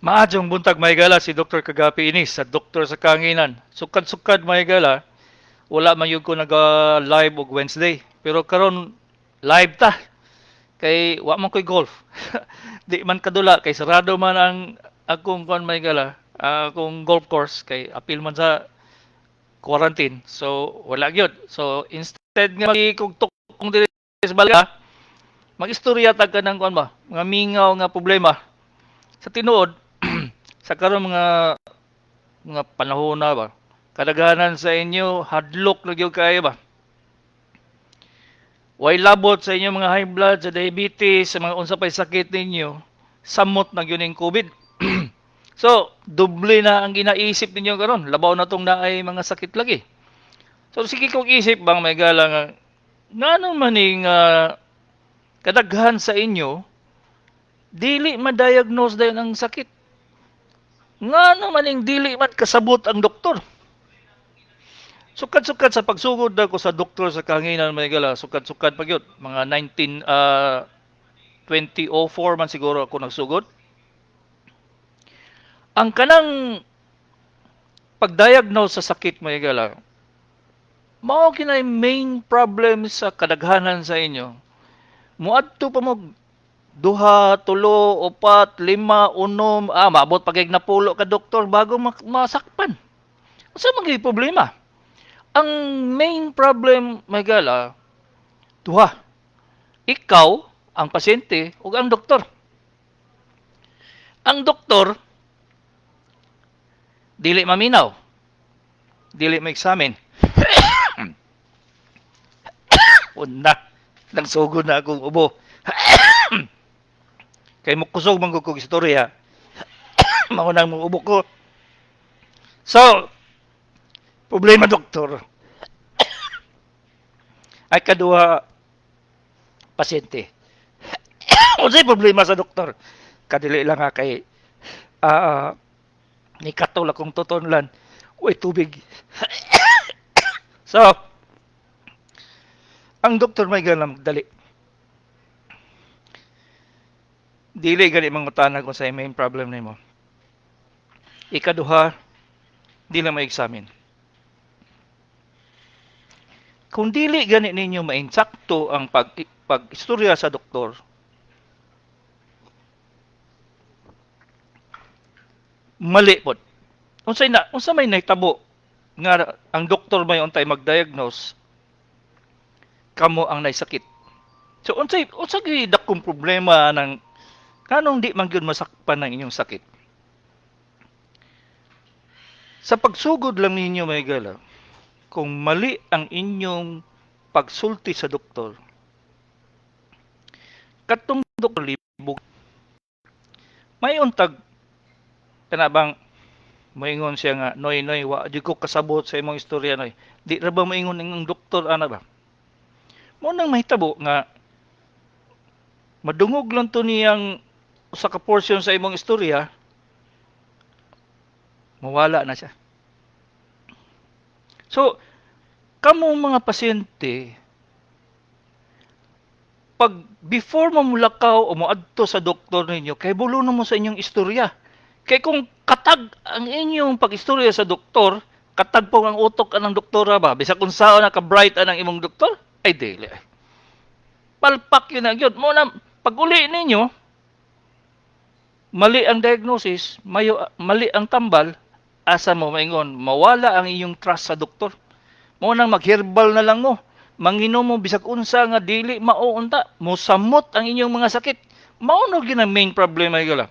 Maayong buntag, mga higala, si Dr. Kagapi ini sa Doktor sa Kahanginan. Sukad-sukad, mga higala, wala man gyud ko naga-live og Wednesday. Pero karon live ta kay wa man koy golf. Di man kadula kay sarado man ang akong kuan, mga higala, akong golf course kay apil man sa quarantine. So wala gyud. So instead nga magikugtok diri sa balay, magistorya ta kanang kuan ba, mga mingaw nga problema. Sa tinuod, sa karon mga panahon na ba, kadaghanan sa inyo hadlok na gyud kaayo ba. Way labot sa inyo mga high blood, sa diabetes, sa mga unsa pay sakit ninyo, samot na gyud ning COVID. So, doble na ang ginaisip ninyo karon, labaw na tong naay mga sakit lagi. So sige kong isip bang, mga higala, nga ngano man ning kadaghan sa inyo dili ma-diagnose dayon ang sakit? Ngano man ning dili man kasabot ang doktor? Sukad-sukad sa pagsugod ako sa Doktor sa Kahanginan, mga higala, sukad-sukad pa gyud, mga 19 2004 man siguro ako nagsugod. Ang kanang pag-diagnose sa sakit, mga higala, mao kinay main problem sa kadaghanan sa inyo. Muadto pa mo duha, tulo, upat, lima, unom, maabot pa kay napulo ka doktor bago masakpan. Unsa man gyud problema? Ang main problem, mga higala, duha. Ikaw, ang pasyente, ug ang doktor. Ang doktor, dili maminaw. Dili ma-examine. Una, nagsugod na akong ubo. Kay mukusog man gud kog istorya. Mao nang ubo ko. So, problema doktor. Ay kaduha, pasyente. Unsay problema sa doktor? Kadili lang ha kay ni katol akong tutunlan. Uy, tubig. So, ang doktor may galam dali. Dili gani mangutana kung sa main problem nimo. Ikaduha, di lang ma-examine. Kung dili gani ninyo mainsakto ang pag-istorya sa doktor, mali pod. Unsay na unsa may nahitabo nga ang doktor may untay mag-diagnose kamo ang naysakit? So unsay unsa gyud dakong problema ng kanong di man gyud masakpan ang inyong sakit? Sa pagsugod lang ninyo, mga higala, kung mali ang inyong pagsulti sa doktor, katong doktor libog. May untag kana bang moingon siya nga, "Noy, noy, wa jud ko kasabot sa imong istorya, noy." Di ra ba moingon ang doktor ana ba? Mo nang mahitabo nga madungog lang to niyang usa ka portion sa imong istorya, mawala na siya. So, kamo mga pasyente, pag before mo mulakaw o moadto sa doktor ninyo, kay bulo na mo sa inyong istorya. Kay kung katag ang inyong pag-istorya sa doktor, katag po ang utok anang doktora ba? Bisag kung saan na ka-bright anang imong doktor, ay dili. Palpak yun na yun. Mo na, pag uli ninyo, mali ang diagnosis, mayo, mali ang tambal, asa mo maingon, mawala ang inyong trust sa doktor. Mo nang magherbal na lang mo. Manginom mo bisag unsa nga dili mao unta, mosamot ang inyong mga sakit. Mao no gyud ang main problema, higala.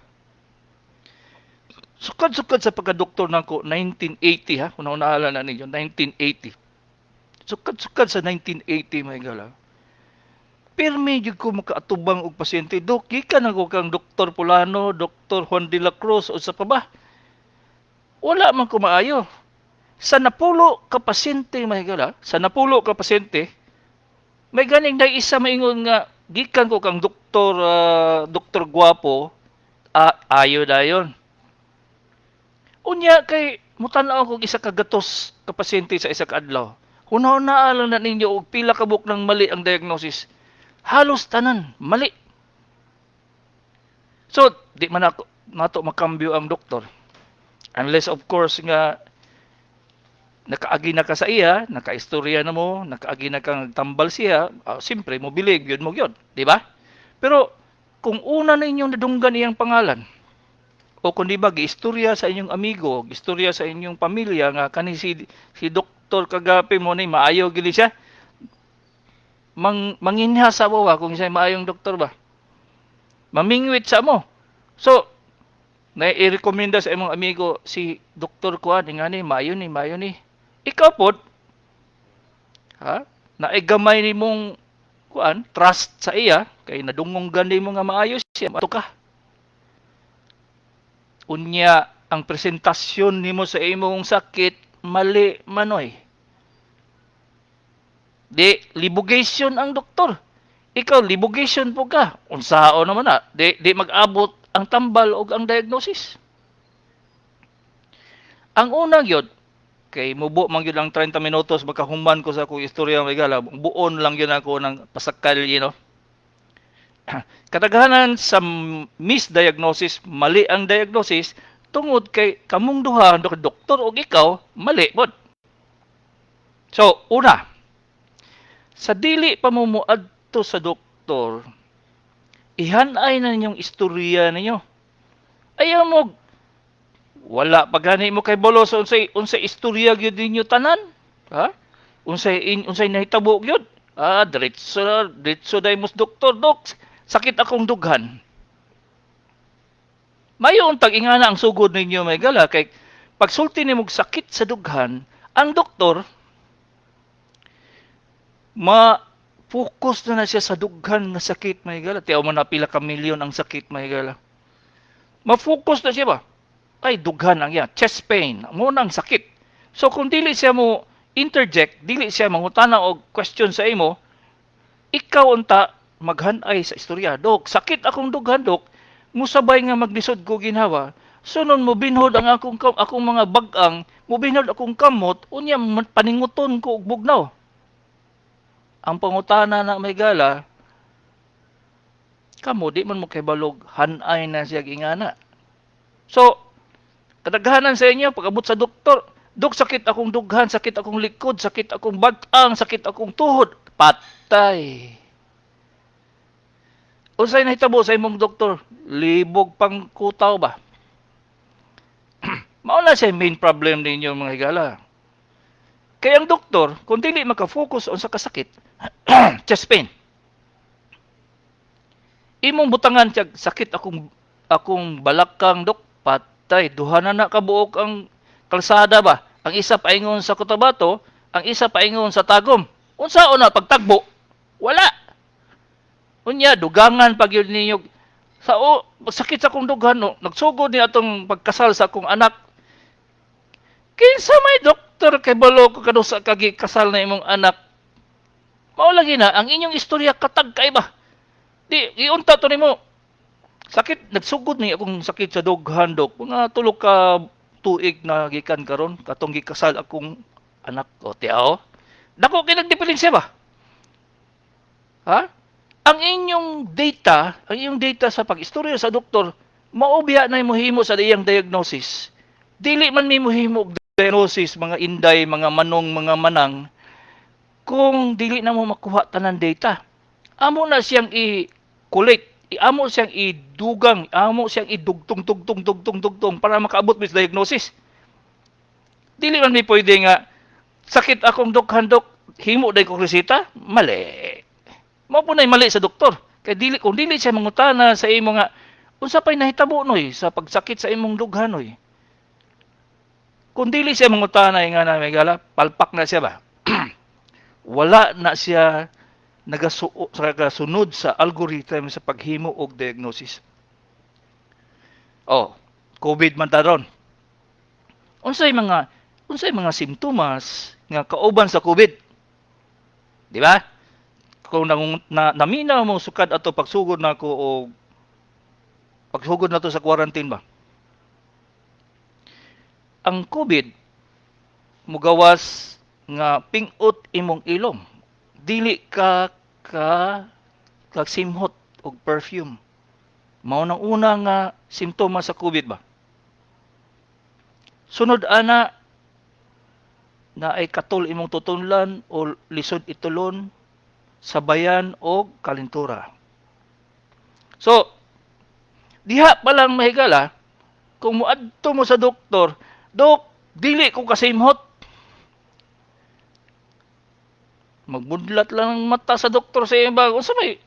Sukad-sukad sa pagka-doktor nako 1980 ha, kung naunala na ninyo, 1980. Sukad-sukad sa 1980, mga higala. Pirmi gyud ko makaatubang og pasyente. Dok, gikan ako kang Doktor Pulano, Doktor Juan de la Cruz, o sa pa ba? Wala man ko maayo. Sa napulo ka pasyente, mga higala, sa napulo ka pasyente, may ganing day isa maingon nga, "Gikan ko kang Doktor Guapo, ayo dayon." Unya kay mutan-aw kog isa ka gatos ka pasyente sa isa ka adlaw. Hunahunaa lang na ninyo og pila ka buok ng mali ang diagnosis. Halos tanan mali. So, di man ako nato makambyo ang doktor. Unless, of course, nga nakaagi na ka sa iya, nakaistorya na mo, nakaagi na ka tambal siya, siyempre mo believe yun mo yun, di ba? Pero kung una ninyong nadunggan iyang pangalan, o kung di ba giistorya sa inyong amigo, giistorya sa inyong pamilya nga kani si Doktor Kagapi mo ni maayo gili siya, manginha sa bawa kung siya maayong doktor ba. Mamingwit sa mo. So, na i-recommenda sa imong amigo si Doktor kuan ngani maayo ni, maayo ni. Ikaw pod ha, naigamay nimong kuan trust sa iya kay nadungong gani mo nga maayo siya, ato ka. Unya ang presentasyon nimo sa imong sakit mali manoy. Di libugation ang doktor. Ikaw libugation po ka. Unsao naman na? Di mag-abot ang tambal og ang diagnosis. Ang unang yun, kay mubo man gyud ang 30 minutos makahuman ko sa akong istorya, may gala, buon lang yun ako ng pasakal. Kadaghanan sa misdiagnosis, mali ang diagnosis, tungod kay kamong duha, doktor og ikaw, mali pod. So, una, sa dili pa mo moadto sa doktor, ihanay na ninyong istorya ninyo. Ayaw mo wala pa gani mo kay balo sa unsay istorya gyud ninyo tanan. Ha? Unsay nahitabo gyud? Ah, diretso diretso dai mo sa doktor, "Dok, sakit akong dughan." Mayo untag ingana ang sugod ninyo, may gala, kay pagsulti nimo sakit sa dughan, ang doktor ma focus na na siya sa dughan nga sakit, may gala. Tiyaw mo na pila ka milyon ang sakit, may gala. Ma-focus na siya ba? Ay, dughan ang iya. Chest pain. Mo na ang sakit. So kung dili siya mo interject, dili siya mangutana og question sa imo, ikaw unta maghanay sa istorya. "Dok, sakit akong dughan, dok. Musabay nga maglisod ko ginhawa. Sunod mo binhod ang akong mga bag-ang, mo binhod akong kamot, unya paninguton ko og bugnaw." Ang pangutana na, may gala, kamo di man mo kabalog hanay na siya ingana. So, kadaghanan sa inyo pag-abot sa doktor, "Dok, sakit akong dughan, sakit akong likod, sakit akong bag-ang, sakit akong tuhod." Patay. Unsay nahitabo sa imong doktor? Libog pang kutaw ba? Mao na siya main problem ninyo, mga higala. Kaya ang doktor, kung dili maka-focus on sa kasakit, chest pain. Imong butangan siya, "Sakit akong balakang, dok." Patay, duha na na kabuok ang kalsada ba? Ang isa paingon sa Cotabato, ang isa paingon sa Tagum. Unsa na pagtagbo? Wala. Unya dugangan pag yun ninyo sa o sakit sa akong dughan no, nagsugod ni atong pagkasal sa akong anak. Kinsa may doktor kay balo ko kanusa kagi kasal na imong anak? Mao lagi na ang inyong istorya katag kay ba? Di iunta to nimo. "Sakit, nagsugod ni akong sakit sa dughan, dok. Mga 3 ka tuig na gikan karon katong gikasal akong anak ko." Tiaw. Dako kay nagdiferensya ba? Ha? Ang inyong data sa pag-istorya sa doktor, mao biya na mohimo sa iyang diagnosis. Dili man mi mohimo og diagnosis, mga inday, mga manong, mga manang, kung dili na mo makuha tanan data. Amo na siyang i-collate, amo siyang idugang, amo siyang idugtong, tugtong, tugtong, tugtong para makaabot mi sa diagnosis. Dili man mi pwede nga "Sakit akong dughan, dok," himo day ko reseta, mali. Mao po na'y mali sa doktor. Kay dili kung dili siya mangutana sa imo nga unsa pay nahitabo noy sa pagsakit sa imong dughan noy. Kung dili siya mangutana nga na, may gala, palpak na siya ba? Wala na siya nagasunod sa algorithm sa paghimo og diagnosis. Oh, COVID man ta ron. Unsay mga simptomas nga kauban sa COVID? Di ba? Kung naminaw mo sukad ato pagsugod nako o pagsugod na to sa quarantine ba? Ang COVID mugawas nga pingot imong ilong. Dili ka ka kagsimhot og perfume. Mao nang una nga simptomas sa COVID ba. Sunod ana, na ay katol imong tutunlan o lisod itulon, sabayan og kalintura. So, diha pa lang, mahigala, kung muadto mo sa doktor, "Dok, dili ko kasimhot." Magbudlat lang ang mata sa doktor sa iyang ba, unsa may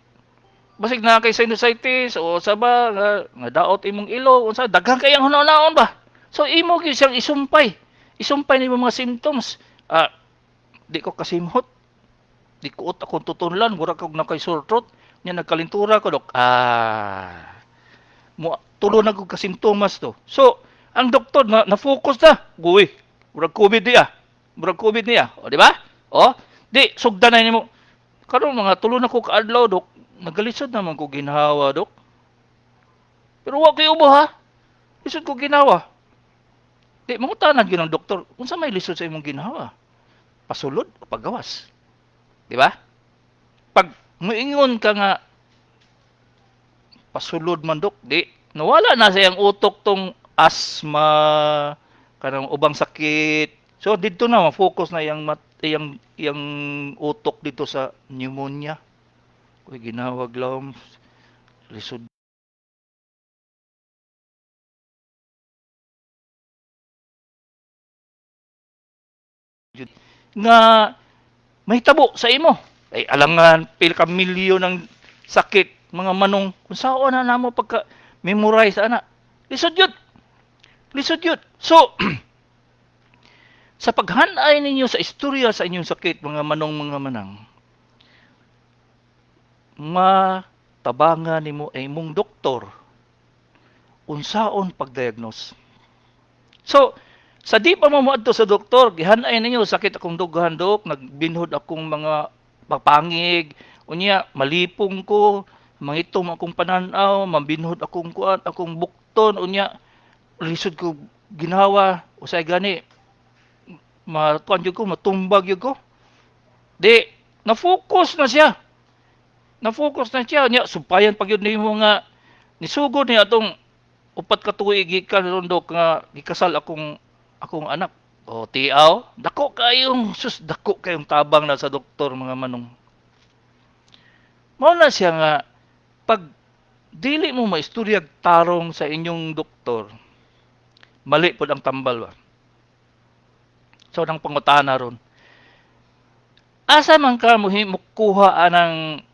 basig na kay sinusitis o sa ba nga daot imong ilong, unsa, daghan kayang hunaon ba. So imo gyud siyang isumpay. Isumpay nimo mga symptoms. "Ah, di ko kasimhot. Di kuot akong tutunlan, mura kog na kay sore throat. Nya nagkalintura ko, Dok." Ah. Mo tulo na kog kasimptomas to. So, ang doktor na na-focus na. "Uy, murag COVID niya. Murag COVID niya." O, di ba? O, di sugdan na nimo. "Karon mga tulo na ko kaadlaw, Dok, nagalisod naman ko ginhawa, Dok. Pero wa kay ubo ha. Lisod ko ginhawa." Di mangutana gyud ang doktor, "Unsa may lisod sa imong ginhawa? Pasulod o pagawas?" Di ba? Pag muingon ka nga "Pasulod man, Dok," di nawala na sa iyang utok tong asthma, kanang ubang sakit. So didto na ma-focus na iyang mat, iyang iyang utok dito sa pneumonia. "Uy, ginhawag lawom, lisod jud," nga mahitabo sa imo. Ay alangan pila ka milyon ng sakit, mga manong, kung saan na namo pagka memorize ana. Lisod yun. Lisod yun. So, sa paghanay ninyo sa istorya sa inyong sakit, mga manong, mga manang, matabangan nimo ay imong doktor unsaon pagdiagnose. So, sa di pa mo moadto sa doktor, gihanay ninyo, "Sakit akong dughan, Dok, nagbinhod akong mga papangig, unya malipong ko, mangitom akong pananaw, mambinhod akong kuan, akong bukton, unya lisod ko ginhawa, usay gani matuan jud ko, matumbag jud ko." Di na-focus na siya. Na-focus na siya nya sumpayan pa gyud nimo nga nisugod ni atong 4 ka tuig gikan ron, Dok, nga gikasal akong akong anak. O tiaw, dako kayong sus, dako kayong tabang na sa doktor, mga manong. Mao na siya nga pag dili mo maistoryag tarong sa inyong doktor, mali pod ang tambal ba. So nang pangutana ron, asa man ka mukuha anang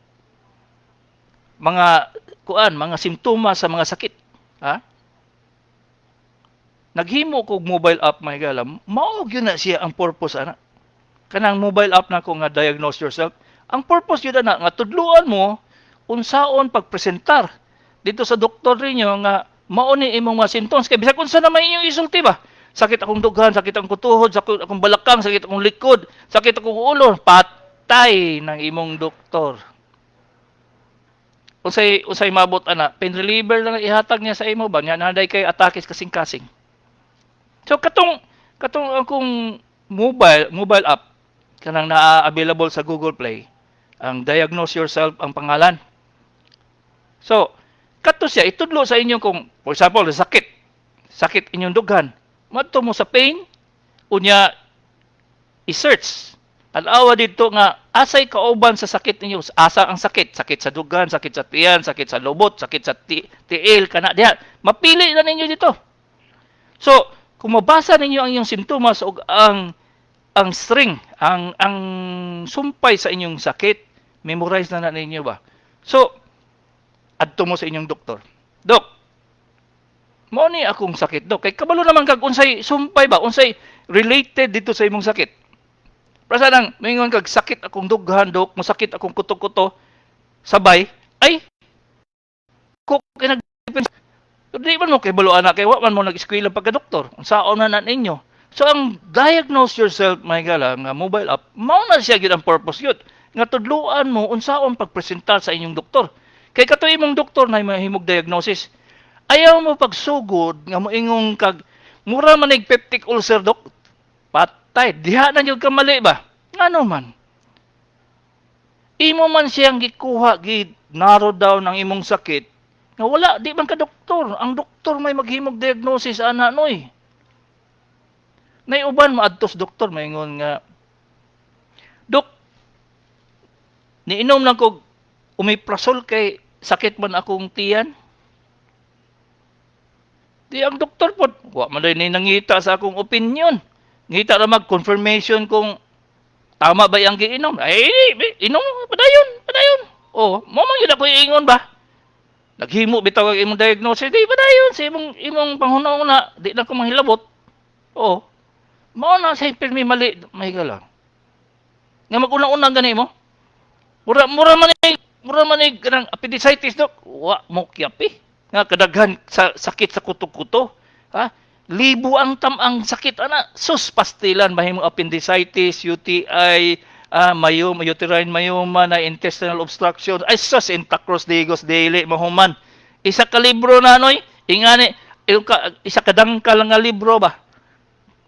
mga kuan, mga simptomas sa mga sakit? Ha? Naghimo kog mobile app, mga higala, mao gyud na siya ang purpose ana. Kanang mobile app nako nga Diagnose Yourself, ang purpose gyud ana nga tudluan mo unsaon pagpresentar dito sa doktor ninyo nga mao ni imong mga symptoms, kay bisag unsa na may inyong isulti ba. "Sakit akong dughan, sakit akong kutuhod, sakit akong balakang, sakit akong likod, sakit akong ulo," patay ng imong doktor. Unsay unsay mabot ana, pain reliever lang ihatag niya sa imo ba, nya naday kay atake kasing-kasing. So katong katong akong mobile mobile app kanang naa available sa Google Play, ang Diagnose Yourself ang pangalan. So kato siya itudlo sa inyo kung, for example, sakit sakit inyong dughan, madto mo sa pain, unya i-search. Tan-awa didto nga asay kauban sa sakit ninyo, asa ang sakit, sakit sa dughan, sakit sa tiyan, sakit sa lobot, sakit sa tiil, kana diha. Mapili na ninyo dito. So, kung mabasa ninyo ang inyong simptomas ug ang string, ang sumpay sa inyong sakit, memorize na na ninyo ba. So, adto mo sa inyong doktor. "Dok, mao ni akong sakit, Dok." Kay kabalo naman kag unsay sumpay ba, unsay related dito sa imong sakit. Prasa nang maingon kag "Sakit akong dughan, Dok, masakit akong kuto-kuto," sabay ay ko kinag. Pero di man mo kay balo ana, kay wa man mo nag-eskwela pagka-doktor. Unsaon na na ninyo? So ang Diagnose Yourself, mga higala, nga mobile app, mao na siya gyud ang purpose gyud nga tudluan mo unsaon pagpresentar sa inyong doktor. Kay kato imong doktor na mahimog diagnosis. Ayaw mo pagsugod nga moingong kag "Mura man nig peptic ulcer, Dok." Patay, diha na gyud ka mali ba? Ngano man? Imo man siyang gikuha, gi narrow down ang imong sakit. Nga wala, di man ka doktor. Ang doktor may maghimog diagnosis ana, noy. Nay uban maadtos doktor, maingon nga, "Dok, niinom lang kog omeprazole kay sakit man akong tiyan." Di ang doktor pod, wa man ni nangita sa akong opinion. Ngita ra mag confirmation kung tama ba ang giinom. Ay, inom, padayon, padayon. Oh, mo man gyud ako iingon ba? Naghimo bitaw ang imong diagnosis, di padayon sa imong panghuna-una, di na ko manghilabot. Oh. Mao na sa pirmi mali, mahigala. Nga mag-una-una gani mo. Mura man ni kanang appendicitis, dok. Wa mo kyapi. Nga kadaghan sa sakit sa kuto-kuto. Ha? Libo ang tam-ang sakit ana. Sus, pastilan, mahimong appendicitis, UTI, myoma, uterine myoma, na intestinal obstruction. Ay sus, intacros digos dili mahuman. Isa ka libro na, noy. Ingani isa ka dangkal nga libro ba.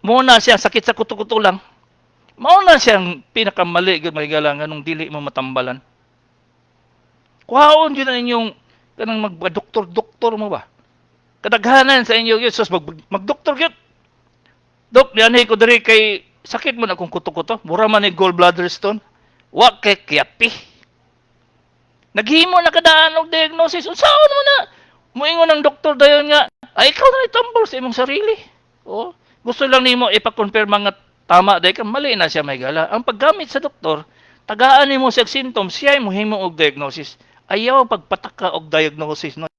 Muna siya sakit sa kuto-kuto lang. Mao na siyang pinakamali gyud, mahigala, nganong dili mo matambalan. Kuhaon gyud na inyong kanang magdoktor-doktor mo ba? Kadaghanan sa inyo gyud, sus, magdoktor gyud. "Dok, dianhi ko diri kay sakit mo na akong kuto-kuto. Mura man ni gallbladder stone." Wa kay kiyapi. Naghimo na kadaan og diagnosis. Unsaon mo na? Muingon ang doktor dayon nga, ay, ikaw na itambol sa imong sarili. Oh, gusto lang nimo ipa-confirm nga tama dahil ka, mali na siya, mahigala. Ang paggamit sa doktor, tagaan nimo siya symptoms, siya mohimo og diagnosis. Ayaw pagpataka og diagnosis, no.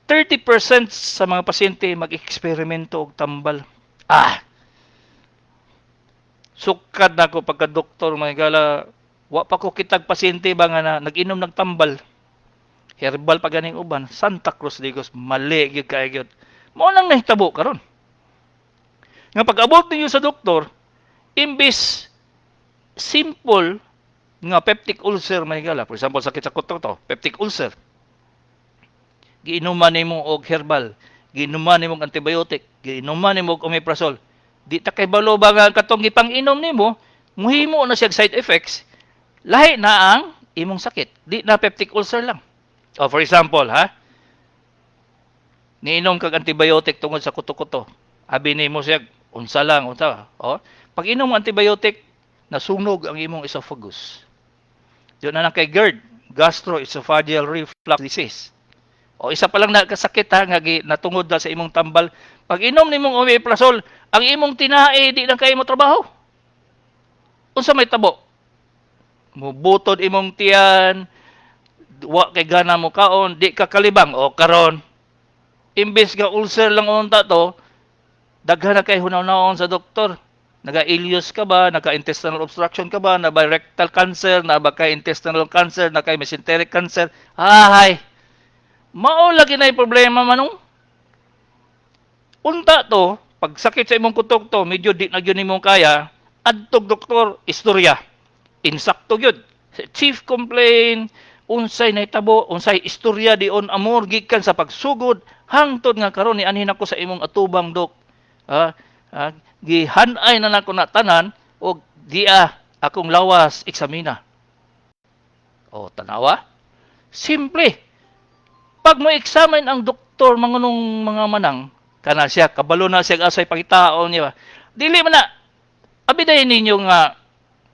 30% sa mga pasyente mag-eksperimento og tambal. Ah. Sukad na ako pagka-doktor, mahigala, wa pa ko kitag pasyente ba nga na nag-inom nagtambal. Herbal pa ganing uban, Santa Cruz Digos, mali gyud kay gyud. Mao nang nahitabo karon. Nga pag-abot ninyo sa doktor, imbis simple nga peptic ulcer, mahigala. For example, sakit sa kuto to, peptic ulcer. Giinuman nimo og herbal, giinuman nimo og antibiotic, giinuman nimo og omeprazole. Di ta kay balo ba nga katong gipang-inom nimo, muhimo na siya side effects, lahi na ang imong sakit. Di na peptic ulcer lang. Oh, for example, ha? Niinom kag antibiotic tungod sa kuto-kuto. Abi nimo siya, unsa lang, unsa. Oh, pag inom mo antibiotic, nasunog ang imong esophagus. Diyon na lang kay GERD, gastroesophageal reflux disease. O isa pa lang na kasakit ha, nga natungod na sa imong tambal. Pag inom nimong omeprazole, ang imong tinae di na kay mo trabaho. Unsa may tabo? Mubutod imong tiyan, wa kay gana mo kaon, di ka kalibang. O karon, imbes nga ulcer lang unta to, daghan na kay hunaw-naon sa doktor. Naga-ileus ka ba? Naka-intestinal obstruction ka ba? Na ba rectal cancer? Na ba kay intestinal cancer? Na kay mesenteric cancer? Ahay! Mao lagi na problema manong. Unta to, pag sakit sa imong kutok to, medyo di na gyud nimo kaya, adtog doktor, istorya. Insakto gyud. Chief complaint, unsay nahitabo, unsay istorya dion amor gikan sa pagsugod hangtod nga karon ni anhin ako sa imong atubang, dok. Gihanay na nako na tanan og dia akong lawas eksamina. O tanawa. Simple. Pag mo examine ang doktor mangunong mga manang, kana siya kabalo na siya asay pangitaon niya ba. Dili man na abi dayon ninyo nga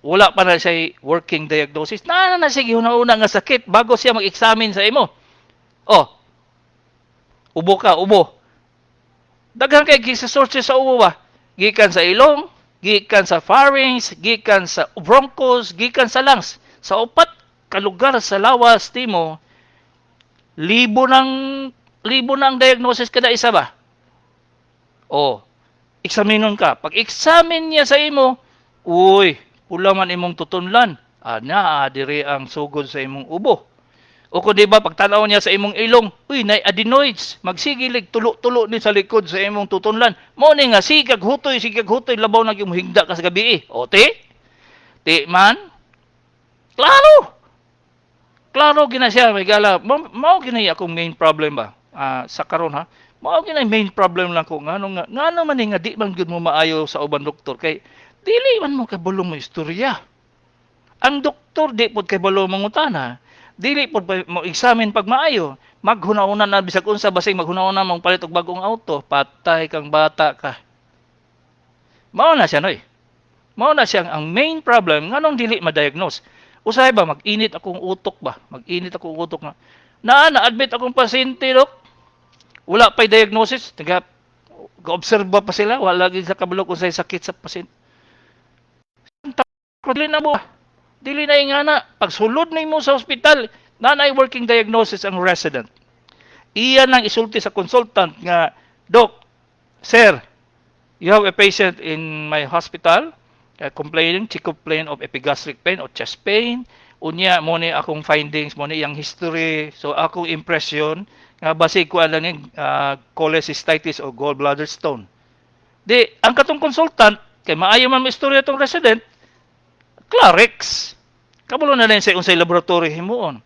wala pa na siya working diagnosis. Na na siya gihuna-una nga sakit bago siya mag-examine sa imo. Oh. Ubo ka, ubo. Daghan kay sa sources sa ubo ba? Gikan sa ilong, gikan sa pharynx, gikan sa bronchus, gikan sa lungs. Sa upat ka lugar sa lawas nimo, libo ng libo na ang diagnosis kada isa ba? Oh, eksaminon ka. Pag examine niya sa imo, uy, pula man imong tutunlan. Ana, diri ang sugod sa imong ubo. O kung di ba, pagtanaw niya sa imong ilong, uy, nay adenoids, magsigilig, tulo-tulo ni sa likod sa imong tutunlan. Mo ni nga, sigag hutoy, sigag hutoy, labaw na yung higda ka sa gabi eh. O, ti? Ti man? Klaro! Klaro gina siya, may gala. Mao gina akong main problem ba? Sa karon ha. Mao gina main problem lang ko ngano nga ngano man ni nga di man gyud mo maayo sa uban doktor kay dili man mo kabalo mo istorya. Ang doktor di pod kay balo mangutana. Dili pod mo examine pag maayo. Maghuna-una na bisag unsa, basig maghuna-una mong palit og bagong auto, patay kang bata ka. Mao na siya, noy. Mao na siya ang main problem nganong dili ma-diagnose. Usahay ba mag-init akong utok ba? Mag-init akong utok nga. Naa na-admit akong pasyente, dok. Wala pa'y diagnosis, naga obserba pa sila, wala lagi sa kabalo kung unsay sakit sa pasyente. Dili na mo. Dili na ingana. Pagsulod nimo sa ospital, nanay working diagnosis ang resident. Iya nang isulti sa consultant nga, "Doc, sir, you have a patient in my hospital complaining, she complain of epigastric pain or chest pain. Unya, mo ni akong findings, mo ni iyang history. So, akong impression, nga basig ko lang ni cholecystitis o gallbladder stone." Di, ang katong consultant, kay maayo man mo istorya tong resident, Clarex. Kabalo na lang sa unsay laboratory himuon.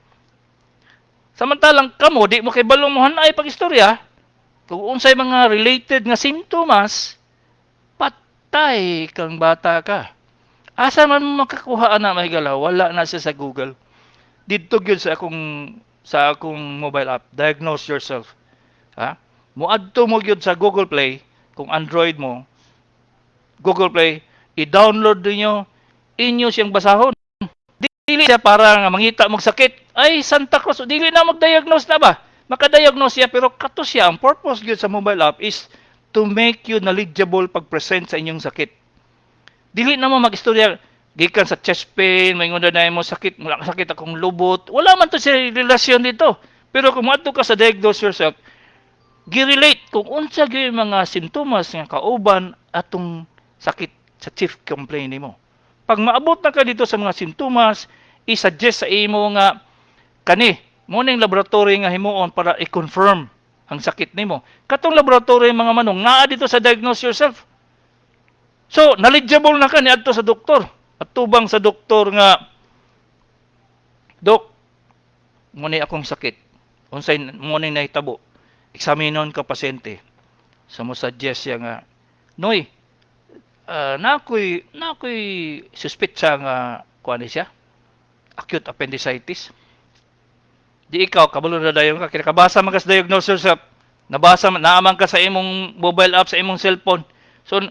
Samantalang kamo, di mo kay balong mo hanay pag istorya, kung unsay mga related nga simptomas, patay kang bata ka. Asa man mo makakuha ana, mahigala? Wala na siya sa Google. Didto gyud sa akong mobile app, Diagnose Yourself. Ha? Muadto mo gyud sa Google Play kung Android mo. Google Play, i-download ninyo, inyo siyang basahon. Dili siya para nga mangita mo sakit. Ay, Santa Cruz, dili na mag-diagnose na ba? Makadiagnose siya, pero kato siya ang purpose gyud sa mobile app is to make you knowledgeable pag-present sa inyong sakit. Dili na mo mag-istorya gikan sa chest pain, may na mo sakit, wala ka sakit akong lubot. Wala man to siya relasyon dito. Pero kung moadto ka sa Diagnose Yourself, gi-relate kung unsa gyud mga simptomas nga kauban atong sakit sa chief complaint nimo. Pag maabot na ka dito sa mga simptomas, i-suggest sa imo nga kani mo ning laboratory nga himuon para i-confirm ang sakit nimo. Katong laboratory, mga manong, naa dito sa Diagnose Yourself. So, knowledgeable na ka niadto sa doktor. At tubang sa doktor nga, "Dok, mo ni akong sakit. Unsay mo ni nahitabo?" Examinon ka pasyente. So mo suggest siya nga, "Noy, nakoy suspect nga kuan ni siya. Acute appendicitis." Di ikaw kabalo na dayon ka, kinakabasa man ka sa Diagnose Yourself. Nabasa naaman ka sa imong mobile app sa imong cellphone. So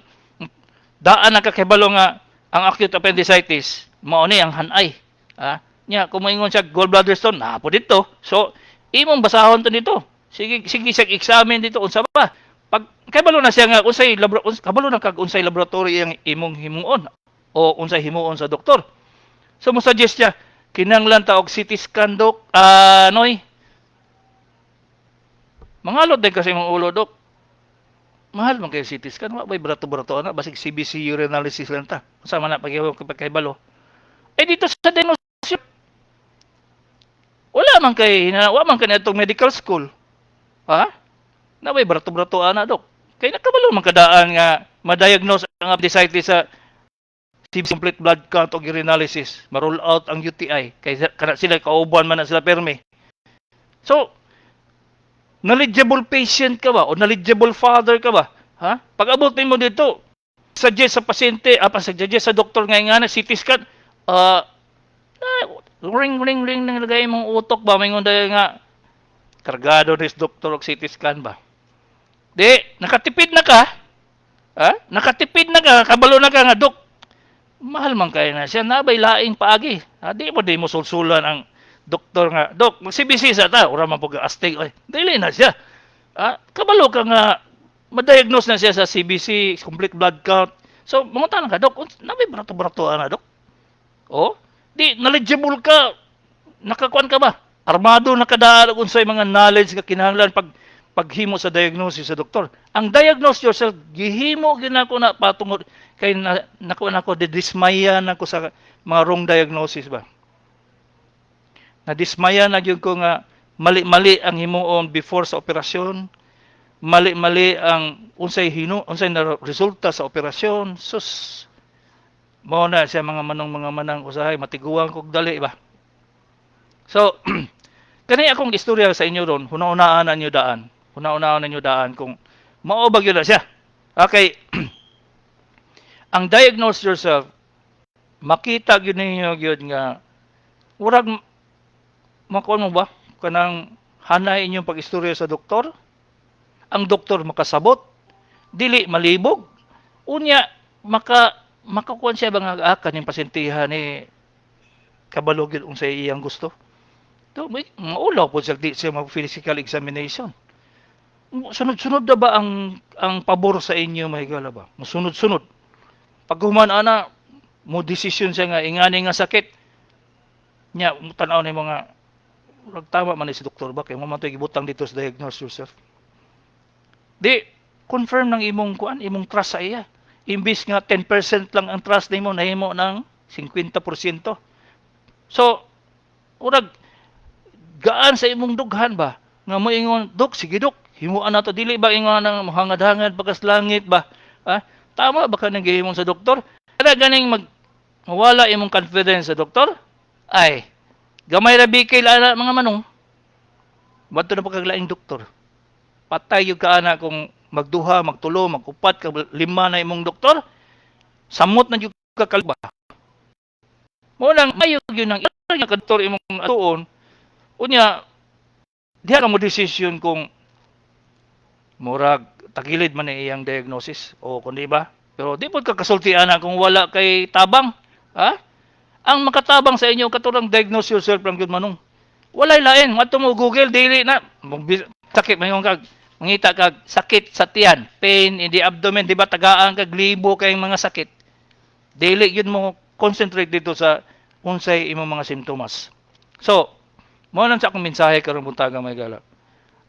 daan na ka kabalo nga ang acute appendicitis mao ni ang hanay. Ah, nya kung moingon siya gallbladder stone, naa po dito. So imong basahon to dito. Sige sige siya examine dito unsa ba. Pag kabalo na siya nga unsay kabalo na kag unsay laboratory ang imong himuon o unsay himuon sa doktor. So mo suggest siya, "Kinahanglan ta og CT scan, dok, ah, noy." Mangalot din kasi imong ulo, "Dok. Mahal man kayo CT scan, wa bay barato-barato ana, basig CBC, urinalysis lang ta. Unsa man na pagkahibalo?" Eh dito sa diagnosis, wala man kay atong medical school. Ha? Na bay barato-barato ana, dok? Kay nakabalo man kadaan nga ma-diagnose ang appendicitis sa CBC, complete blood count o urinalysis, ma-rule out ang UTI kay kana sila kauban man na sila permi. So knowledgeable patient ka ba o knowledgeable father ka ba? Ha? Pag abot nimo dito, suggest sa pasyente, ah, pa suggest sa doktor nga na CT scan, ring ring ring nang lagay mong utok ba, may nga kargado ni doktor og CT scan ba? Di, nakatipid na ka. Ha? Nakatipid na ka, kabalo na ka nga, "Dok, mahal man kayo na siya, nabay laing paagi." Ha? Di mo sulsulan ang doktor nga, "Dok, mag-CBC sa ta, ura man po astig." Ay, dili na siya. Ha? Kabalo ka nga, ma-diagnose na siya sa CBC, complete blood count. So, mangutan ka, "Dok, nabay barato-barato na, dok?" Oh, di, knowledgeable ka, nakakuan ka ba? Armado na kadaan unsay mga knowledge nga kinahanglan pag paghimo sa diagnosis sa doktor. Ang Diagnose Yourself, gihimo ginako na patungod kay na, nakuha nako, didismaya na ko sa mga wrong diagnosis ba. Nadismaya na gyud ko nga mali-mali ang himuon before sa operasyon, mali-mali ang unsay na resulta sa operasyon. Sus. Mao na siya, mga manong, mga manang, usahay matiguang kog dali ba. So, kani akong istorya sa inyo ron, huna-hunaan na ninyo daan. Huna-hunaan na ninyo daan kung mao ba gyud na siya. Okay. Ang Diagnose Yourself, makita gyud ninyo gyud nga murag Makuha mo ba kanang hanay inyong pag-istorya sa doktor? Ang doktor makasabot, dili malibog. Unya maka makakuan siya ba nga ah, kaning pasyentiha ni kabalo gyud unsay iyang gusto. To may maulaw po siya, di siya mag physical examination. Sunod-sunod na ba ang pabor sa inyo, mahigala ba? Musunod-sunod. Pag human ana, mo desisyon siya nga ingani nga sakit. Nya tan-aw ni mga murag tama man ni si doktor ba kay mo man to'y gibutang dito sa diagnose yourself. Di confirm ng imong kuan, imong trust sa iya. Imbis nga 10% lang ang trust nimo, nahimo ng 50%. So, urag gaan sa imong dughan ba nga moingon, "Dok, sige dok, himuan nato." Dili ba ingon nang mohangad-hangad pagkas langit ba? Ha? Tama ba ka nang gihimong sa doktor? Kada ganing mag mawala imong confidence sa doktor, ay gamay ra bikil ana, mga manong. Bato na pagkaglaing doktor. Patay gyud ka ana kung magduha, magtulo, magupat, ka lima na imong doktor. Samot na gyud ka kalba. Mo nang mayo gyud nang nga doktor imong atuon. Unya diha ka mo decision kung murag tagilid man ni iyang diagnosis o kung di ba. Pero di pod ka kasulti ana kung wala kay tabang. Ha? Ang makatabang sa inyo katurang diagnose yourself lang gyud, manong. Walay lain, ngadto mo Google, dili na sakit mayon kag mangita kag sakit sa tiyan, pain in the abdomen, di ba tagaan kag libo kay mga sakit. Dili gyud mo concentrate dito sa unsay imong mga simptomas. So, mo lang sa akong mensahe karong buntaga, mga higala.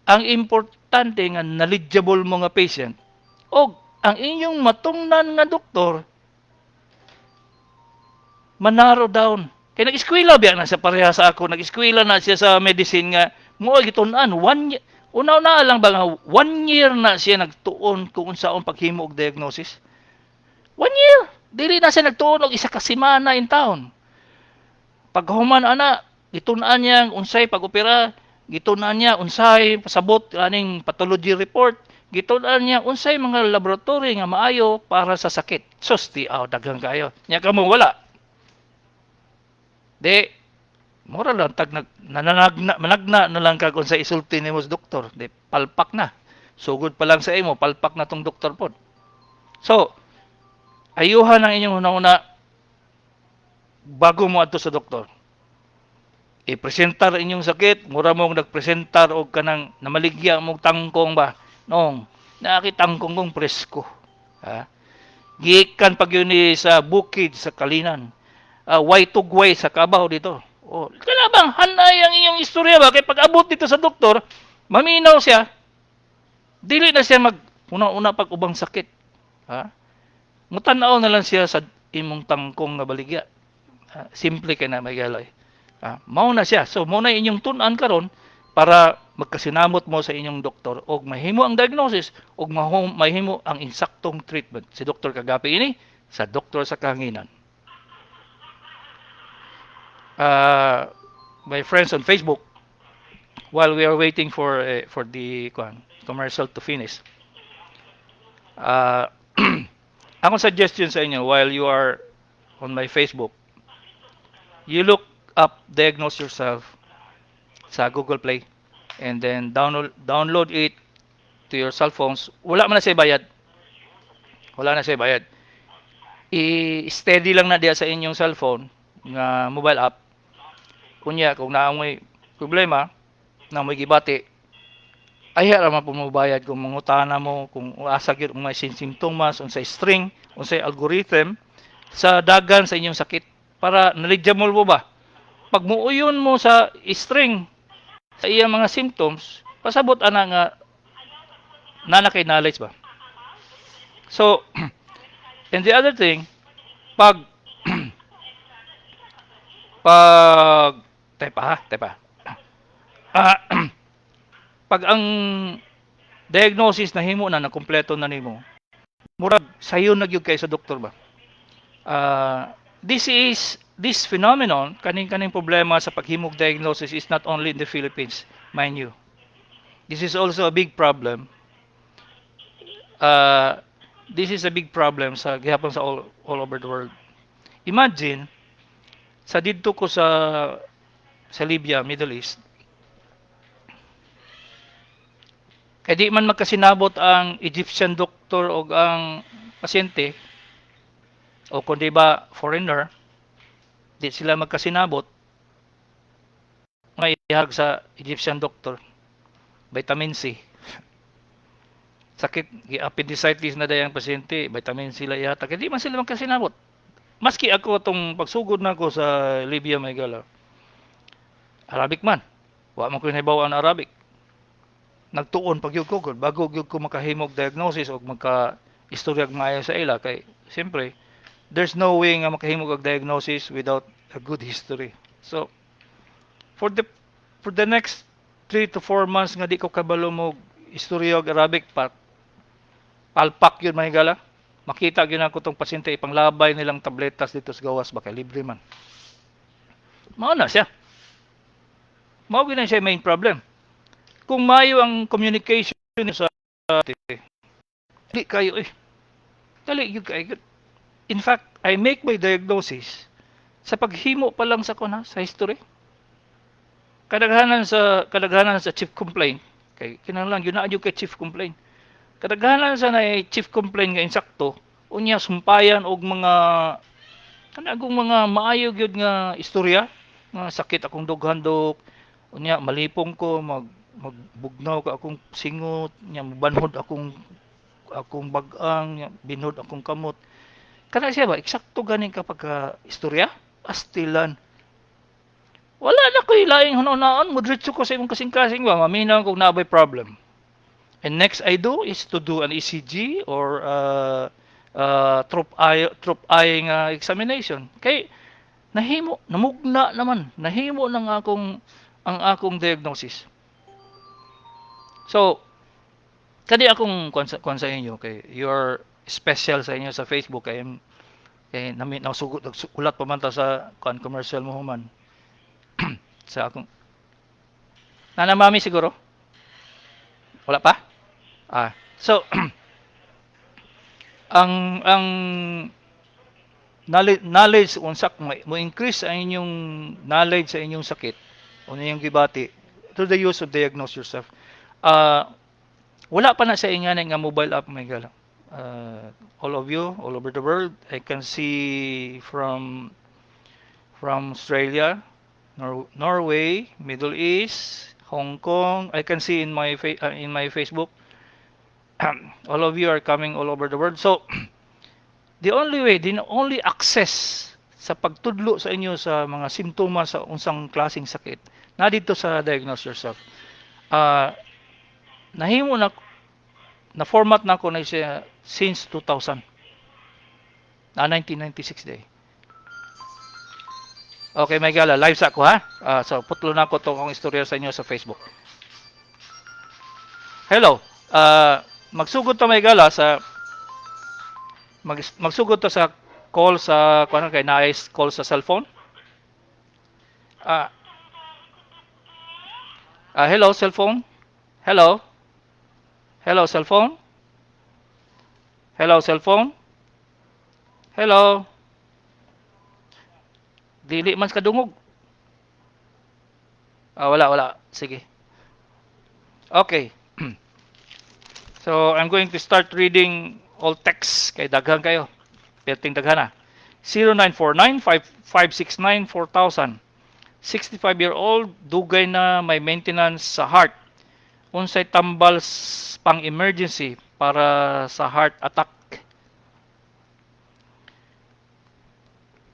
Ang importante nga knowledgeable mo nga patient og ang inyong matungnan nga doktor manarrow down. Kay nag-eskwela biya na siya pareha sa ako, nag-eskwela na siya sa medicine nga mo gitun-an one year. Una-una lang ba nga one year na siya nagtuon kung unsaon paghimo og diagnosis? One year. Dili na siya nagtuon og isa ka semana in town. Paghuman ana, gitun-an niya unsay pag-opera, gitun-an niya unsay pasabot aning pathology report, gitun-an niya unsay mga laboratory nga maayo para sa sakit. Sus, di aw daghang kayo. Nya kamo wala. Di mura lang tag nag nananagna managna na lang kag unsa isulti nimo sa doktor. Di palpak na. Sugod pa lang sa imo, palpak na tong doktor pod. So, ayuhan ang inyong hunahuna bago mo adto sa doktor. I-presentar inyong sakit, mura mong nagpresentar og kanang namaligya mong tangkong ba? Nong, nakitangkong kong presko. Ha? Gikan pag yun ni sa bukid sa Kalinan. Way tugway sa kabaw dito. Oh, kaya bang hanay ang inyong istorya ba? Kay pag abot dito sa doktor, maminaw siya. Dili na siya mag una-una pag ubang sakit. Ha? Mutanaw na lang siya sa imong tangkong nga baligya. Ha? Simple kay na may galoy. Ha? Mao na siya. So mao na inyong tun-an karon para magkasinamot mo sa inyong doktor og mahimo ang diagnosis og mahimo ang insaktong treatment. Si Dr. Kagapi ini sa Doktor sa Kahanginan. My friends on Facebook, while we are waiting for the kuan, commercial to finish, akong suggestion sa inyo while you are on my Facebook, you look up Diagnose Yourself sa Google Play and then download it to your cell phones. Wala man na siya bayad. Wala na siya bayad. I-steady lang na diya sa inyong cellphone nga mobile app. Kunya kung naa mo'y problema, na mo'y gibati, ay ra man po mo bayad kung mangutana mo kung asa gyud ang mga simptomas, unsay string, unsay algorithm sa dagan sa inyong sakit para knowledgeable mo ba. Pag muuyon mo sa string sa iyang mga symptoms, pasabot ana nga nana kay knowledge ba. So, and the other thing, pag tepa ha, tepa. Ah, pag ang diagnosis na himo na, nakumpleto na nimo, murag sayo na gyud kay sa doktor ba. This phenomenon, kaning problema sa paghimog diagnosis is not only in the Philippines, mind you. This is also a big problem. This is a big problem sa gihapon sa all over the world. Imagine sa didto ko sa Sa Libya, Middle East. Kay di man magkasinabot ang Egyptian doctor o ang pasyente o kung di ba foreigner, di sila magkasinabot, may ihag sa Egyptian doctor, vitamin C. Sakit, appendicitis na dayang pasyente, vitamin C la ihatag. Di man sila magkasinabot. Maski ako tong pagsugod na ako sa Libya, mga higala, Arabic man. Wa man ko nahibaw ang Arabic. Nagtuon pag gyud ko bago gyud ko makahimog diagnosis og magka istorya maayo sa ila, kay siyempre there's no way nga makahimog og diagnosis without a good history. So for the next 3 to 4 months nga di ko kabalo mo istorya og Arabic pa, palpak yun, mga higala. Makita gyud nako tong pasyente, ipanglabay nilang tabletas dito sa gawas ba kay libre man. Mao na siya. Mao gyud na siya main problem. Kung maayo ang communication sa di kayo eh. Dali gyud kayo. In fact, I make my diagnosis sa paghimo pa lang sa kuna sa history. Kadaghanan sa chief complaint kay kinahanglan gyud na kay chief complaint. Kadaghanan sa na chief complaint nga insakto, unya sumpayan og mga kanagong mga maayo gyud nga istorya nga sakit akong dughan, dok, unya malipong ko, magbugnaw ka akong singot nya, mabanhod akong bag-ang nya, binhod akong kamot. Kana siya ba, eksakto gani kapag ka istorya astilan, wala na ko'y laing hunaon, modiretso ko sa imong kasing-kasing ba, maminaw kung naa bay problem. And next I do is to do an ECG or trop eye nga examination. Kay nahimo, namugna naman, nahimo ng akong ang akong diagnosis. So, kadi akong kwan sa inyo kay you're special sa inyo sa Facebook kay kay nami nasugot nagsulat pa man ta sa kwan commercial mo human sa akong nana mami siguro wala pa. So ang knowledge unsa mo increase ang inyong knowledge sa inyong sakit o inyong gibati through the use of Diagnose Yourself. Wala pa na sa ingana nga mobile app, mga higala. All of you all over the world, I can see from Australia, Norway, Middle East, Hong Kong. I can see in my Facebook all of you are coming all over the world. So the only way, the only access sa pagtudlo sa inyo sa mga simptomas sa unsang klaseng sakit na dito sa Diagnose Yourself. Nahimo na na format na ako na siya since 2000. 1996 day. Okay, mga higala, live sa ako ha. So putlo na ako tong akong istorya sa inyo sa Facebook. Hello. Magsugod to, mga higala, sa magsugod to sa call sa kuan kay naay call sa cellphone. Hello, cellphone. Hello. Hello, cellphone. Hello, cellphone. Hello. Dili man sa kadungog. Wala, wala. Sige. Okay. So, I'm going to start reading all texts kay daghan kayo. Perting daghan na. 0949-569-4000. 65-year-old, dugay na may maintenance sa heart. Unsay tambal pang emergency para sa heart attack?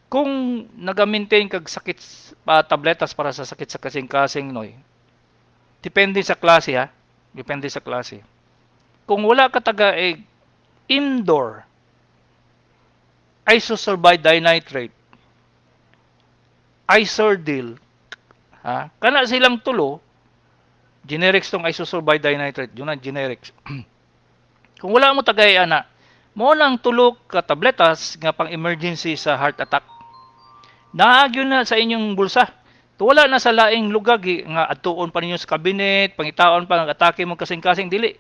Kung naga-maintain kag sakit pa tabletas para sa sakit sa kasing-kasing, noy. Depende sa klase ha. Depende sa klase. Kung wala ka taga eh, indoor isosorbide dinitrate, Isordil, ha? Kana silang tulo, generics tong isosorbide dinitrate, yun ang generics. Kung wala mo tagay ana, mo nang tulo ka tabletas nga pang emergency sa heart attack. Naagyo na sa inyong bulsa. Wala na sa laing lugar nga adtuon pa ninyo sa cabinet, pangitaon pa ng atake mo kasing-kasing, dili.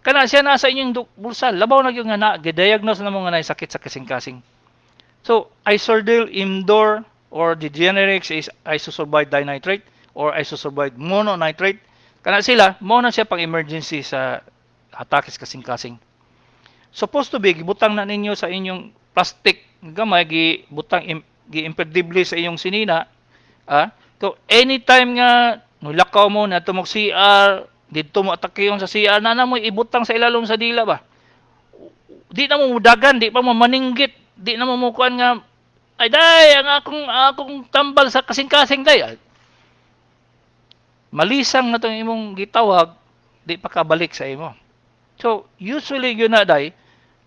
Kana siya nasa inyong bulsa, labaw na gyud nga na gidiagnose na mo nga naay sakit sa kasing-kasing. So, Isordil, Imdor, or the generics is isosorbide dinitrate. or isosorbide mononitrate. Kana sila, mao na siya pang emergency sa atake sa kasing-kasing. Supposed to be gibutang na ninyo sa inyong plastic gamay, gibutang gi-imperdible sa inyong sinina, ah. So anytime nga mulakaw mo na mo CR, didto mo atakeyon sa CR na na mo ibutang sa ilalom sa dila ba. Di na mo mudagan, di pa mo maninggit, di na mo mukuan nga, "Ay day, ang akong tambal sa kasing-kasing day." Ay, malisang na tong imong gitawag, di pa kabalik sa imo. So usually yun na day,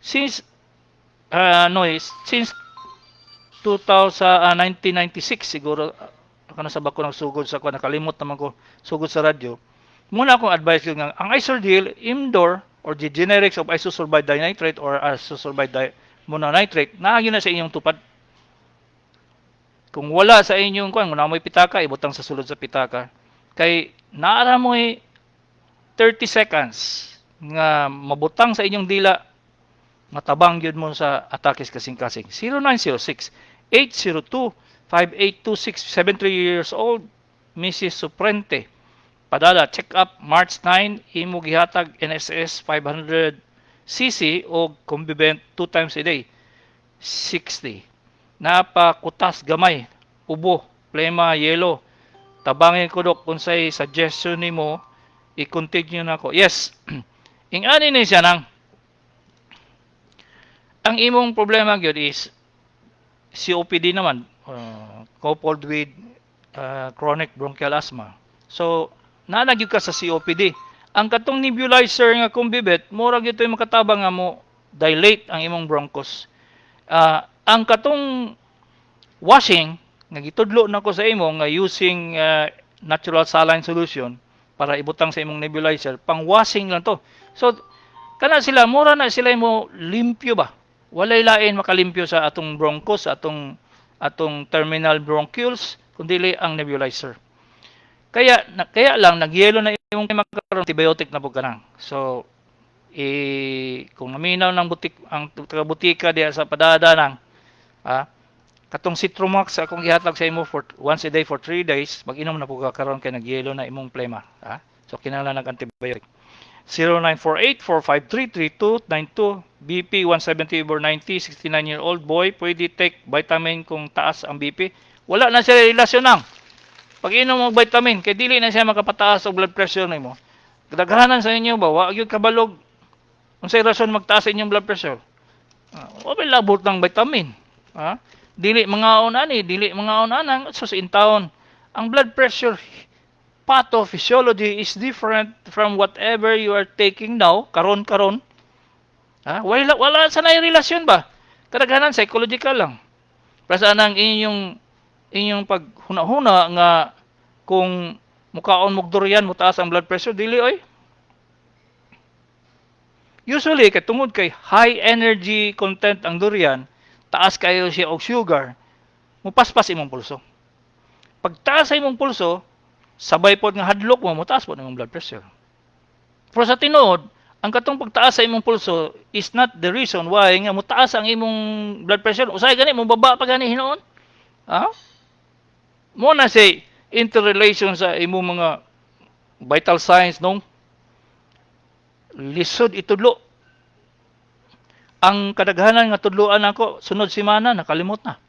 since no, since 2000, 1996 siguro, ako na sa bako ng sugod sa ko, nakalimot naman ko sugod sa radyo. Muna akong advice yun nga ang Isordil indoor or the generics of isosorbide dinitrate or isosorbide mononitrate naa gyud na sa inyong tupad. Kung wala sa inyong kuan, kung naa mo'y pitaka, ibutang sa sulod sa pitaka kay naa mo'y 30 seconds nga mabutang sa inyong dila, matabang gyud mo sa atake kasing-kasing. 0906 802 5826, 73 years old, Mrs. Suprente Padala, check up March 9, imo gihatag NSS 500 cc o Combivent 2 times a day, 60. Napakutas gamay, ubo, plema, yellow. Tabangin ko, dok, unsay suggestion nimo, i-continue na ko. Yes. Ing-ani ni siya nang ang imong problema gyud is COPD naman, coupled with chronic bronchial asthma. So, naa na gyud ka sa COPD. Ang katong nebulizer nga Combivent, mura gyud to'y makatabang nga mo dilate ang imong bronchus. Ang katong washing nga gitudlo nako sa imo nga using natural saline solution para ibutang sa imong nebulizer, pang washing lang to. So kana sila, mura na sila mo limpyo ba. Walay lain makalimpyo sa atong bronchus, atong terminal bronchioles, kundi ang nebulizer. Kaya lang nagyelo na imong makaroon, antibiotic na pud kanang. So kung naminaw ng butik ang taga butika diha sa Padada nang katong Citromax akong gihatag sa imo for once a day for 3 days, mag-inom na pud ka karon kay nagyelo na imong plema, ah. So kinahanglan ng antibiotic. 0948-453-3292, BP 170 over 90, 69-year-old boy, pwede take vitamin kung taas ang BP? Wala na siya relasyon nang pag inom og vitamin kay dili na siya makapataas og blood pressure nimo. Daghanan sa inyo ba wa gyud kabalog unsay rason magtaas sa inyong blood pressure. Wa labot ng vitamin, ha? Dili mangaon ani, dili mangaon anang sus in taon. Ang blood pressure pathophysiology is different from whatever you are taking now karon karon, ha? Wala sa na relasyon ba. Kadaghanan psychological lang. Basta anang inyong paghuna-huna nga kung mukaon mog durian motaas ang blood pressure, dili oy. Usually kay tungod kay high energy content ang durian, taas kayo siya og sugar, mupaspas imong pulso. Pag taas sa imong pulso, sabay pod nga hadlok mo, motaas pod imong blood pressure. Pero sa tinuod, ang katong pagtaas sa imong pulso is not the reason why nga motaas ang imong blood pressure. Usahay gani mo baba pa gani hinuon. Ha? Mo na say interrelation sa imong mga vital signs nung lisod itudlo. Ang kadaghanan nga tudloan ako, sunod semana nakalimot na.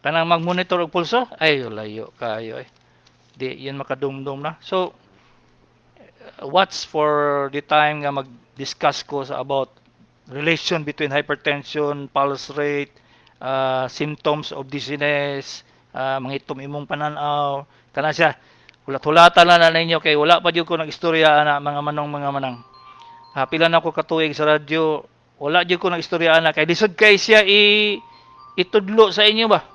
Kanang mag-monitor og pulso, ay layo kayo eh. Di yun makadumdum na. So what's for the time nga mag-discuss ko sa about relation between hypertension, pulse rate, symptoms of dizziness, mangitom imong pananaw, kana siya. Hulat-hulatan na ninyo kay wala pa jud ko nag-istorya ana, mga manong, mga manang. Ha, pila na ko katuig sa radyo, wala jud ko nag-istorya ana kay lisod kay siya i itudlo sa inyo ba.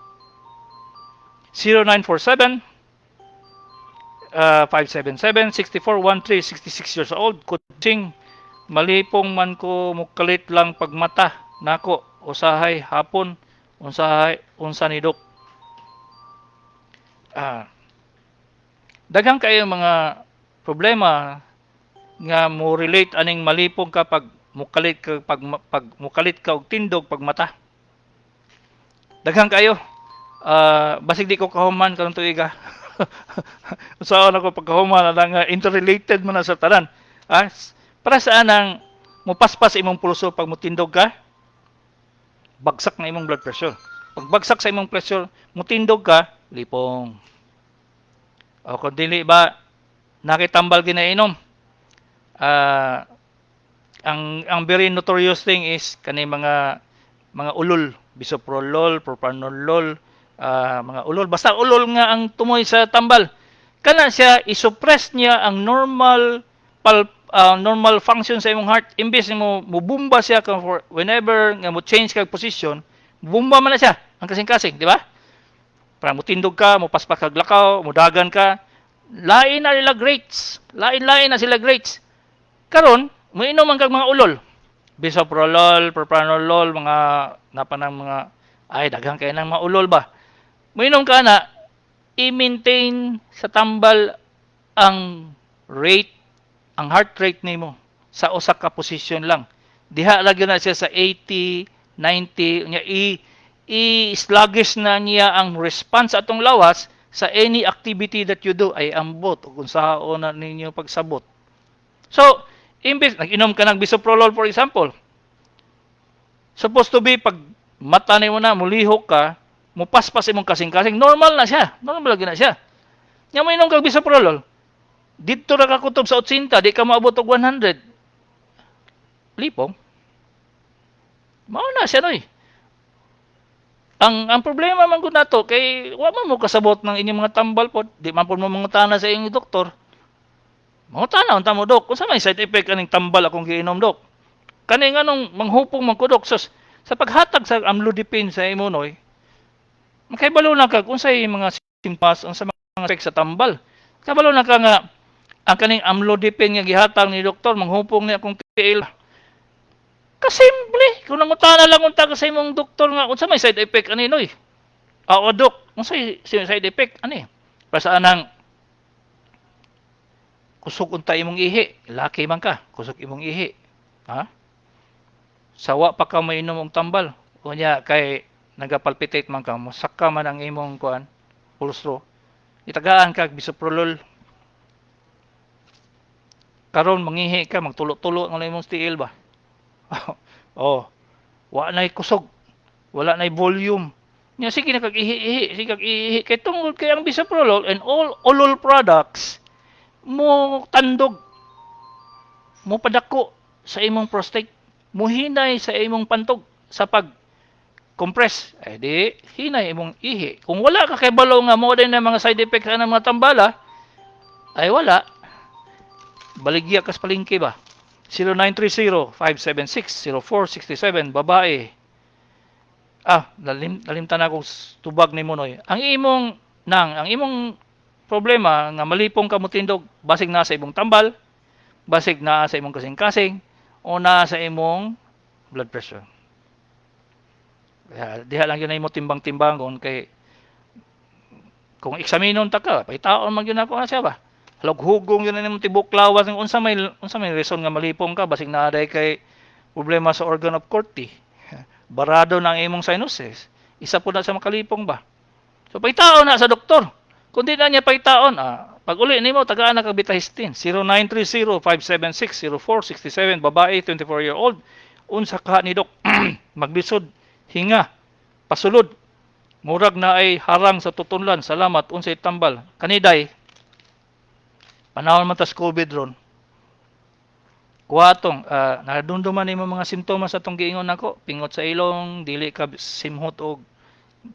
0947 577 6413, 66 years old, kutsing, malipong man ko, mukalit lang pagmata nako usahay hapon, unsahay unsa ni dok? Daghan kayo mga problema nga mo relate aning malipong ka pag mukalit ka, pag mukalit ka og tindog pag mata. Daghan kayo. Basig di ko kahuman karong tuiga. Unsaon ako pagkahuman na nga interrelated man na sa tanan. Ah, para sa anang mupaspas imong pulso pag mutindog ka, bagsak na imong blood pressure. Pag bagsak sa imong pressure, mutindog ka, lipong. O kung dili ba nakitambal ginainom. Ah, ang very notorious thing is kani mga ulol, bisoprolol, propranolol, mga ulol, basta ulol nga ang tumoy sa tambal. Kana siya i-suppress niya ang normal function sa imong heart. Imbes mo mubumba siya ka for whenever nga mo change kag position, bumba man na siya ang kasing-kasing, di ba? Para mutindog ka, mopaspas kag lakaw, mudagan ka, lain na sila rates. Lain-lain na sila rates. Karon, moinom man kag mga ulol. Bisoprolol, propranolol, mga napanang mga ay daghan kay nang mga ulol ba. Moinom ka na, i-maintain sa tambal ang rate, ang heart rate nimo sa usa ka position lang. Diha lagi na siya sa 80, 90, nya i i-sluggish na niya ang response atong lawas sa any activity that you do ay ambot o kung saon na ninyo pagsabot. So, imbes nag-inom ka ng bisoprolol, for example, supposed to be pag mata nimo na mulihok ka, mupaspas imong kasing-kasing, normal na siya. Normal lagi na siya. Nya mo inom kag bisoprolol, didto ra ka kutob sa 80, di ka moabot og 100. Lipong. Mao na siya, noy. Ang problema man gud nato kay wa man mo kasabot ng inyong mga tambal pod, di man pod mo mangutana sa inyong doktor. Mangutana unta mo, "Dok, unsa may side effect aning tambal akong giinom, dok? Kani nganong manghupong man ko, dok?" Sus, sa paghatag sa amlodipine sa imo, noy, makahibalo na ka kung unsay mga simptomas, unsa mga effect sa tambal. Kabalo na ka nga ang kaning amlodipine nga gihatag ni doktor manghupong ni akong tiil. Kasimple. Kung nangutana lang unta ka sa imong doktor nga unsa may side effect ani, noy? "Oo, dok, unsay side effect ani?" Para anang kusog unta imong ihi, laki man ka, kusog imong ihi. Ha? Sawa pa ka mainom og tambal. Unya kay nagapalpitate man ka, mosaka man ang imong kuan, pulso. Itagaan kag bisoprolol. Karon mangihi ka, magtulo-tulo ang imong tiil ba? Oh, wa nay kusog. Wala nay volume. Nya sige na kag ihi-ihi, sige kag ihi kay tungod kay ang bisoprolol and all ulol products mo tandog, mo padako sa imong prostate, muhinay sa imong pantog sa pag compress, eh di hinay imong ihi. Kung wala ka kabalo nga mo din ang mga side effects ng mga tambala, ay wala. Baligya kas palengke ba? 0930-576-0467, babae. Ah, nalimtan na akong tubag ni Monoy. Ang imong problema nga malipong ka motindog, basig na sa imong tambal, basig na sa imong kasing-kasing, o na sa imong blood pressure. Kaya diha lang yun ay mo timbang-timbangon kay kung eksaminon ta ka, pahitaon man gyud nako na siya ba. Hugong yun na imong tibok lawas ng unsa may reason nga malipong ka, basig naa day kay problema sa organ of Corti. Barado na ang imong sinuses. Isa po na sa makalipong ba. So pahitaon na sa doktor. Kung di na niya pahitaon, pag uli nimo tagaan na kag betahistine. 0930-576-0467, babae, 24-year-old. Unsa ka ni, dok? Maglisod hinga pasulod, murag na ay harang sa tutunlan. Salamat, unsay tambal kaniday? Panahon man tas COVID ron. Kuha atong nadumduman nimo mga simptomas atong giingon nako: pingot sa ilong, dili ka simhot og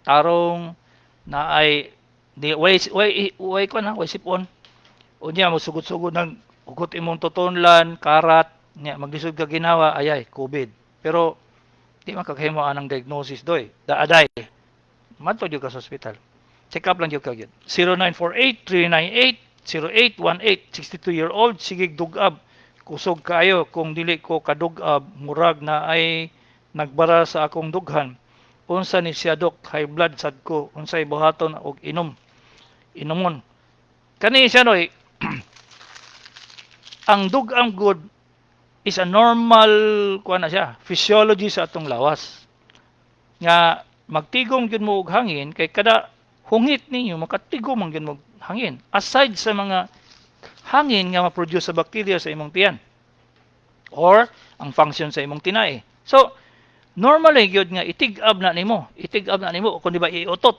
tarong, na ay di way way way ko na way sipon. Unya mo sugod-sugod ng hugot imong tutunlan, karat, nya maglisod ka ginawa, ayay COVID. Pero di man kakahimo anang diagnosis, doy. Daaday madto jud ka sa ospital, check up lang jud ka gyud. 0948 398 0818, 62-year-old, sige dugab, kusog kaayo. Kung dili ko kadugab, murag na ay nagbara sa akong dughan. Unsa ni siya, dok? High blood sad ko. Unsay buhaton og inom inumon kani siya, noy? Ang dugam good is a normal kuan na siya, physiology sa atong lawas nga magtigom gyud mo og hangin kay kada hungit ninyo makatigom man gyud mo. hangin. Aside sa mga hangin nga ma-produce sa bacteria sa imong tiyan or ang function sa imong tinai. So, normally gyud nga itig-ab na nimo, itig-ab na nimo kung di ba iutot.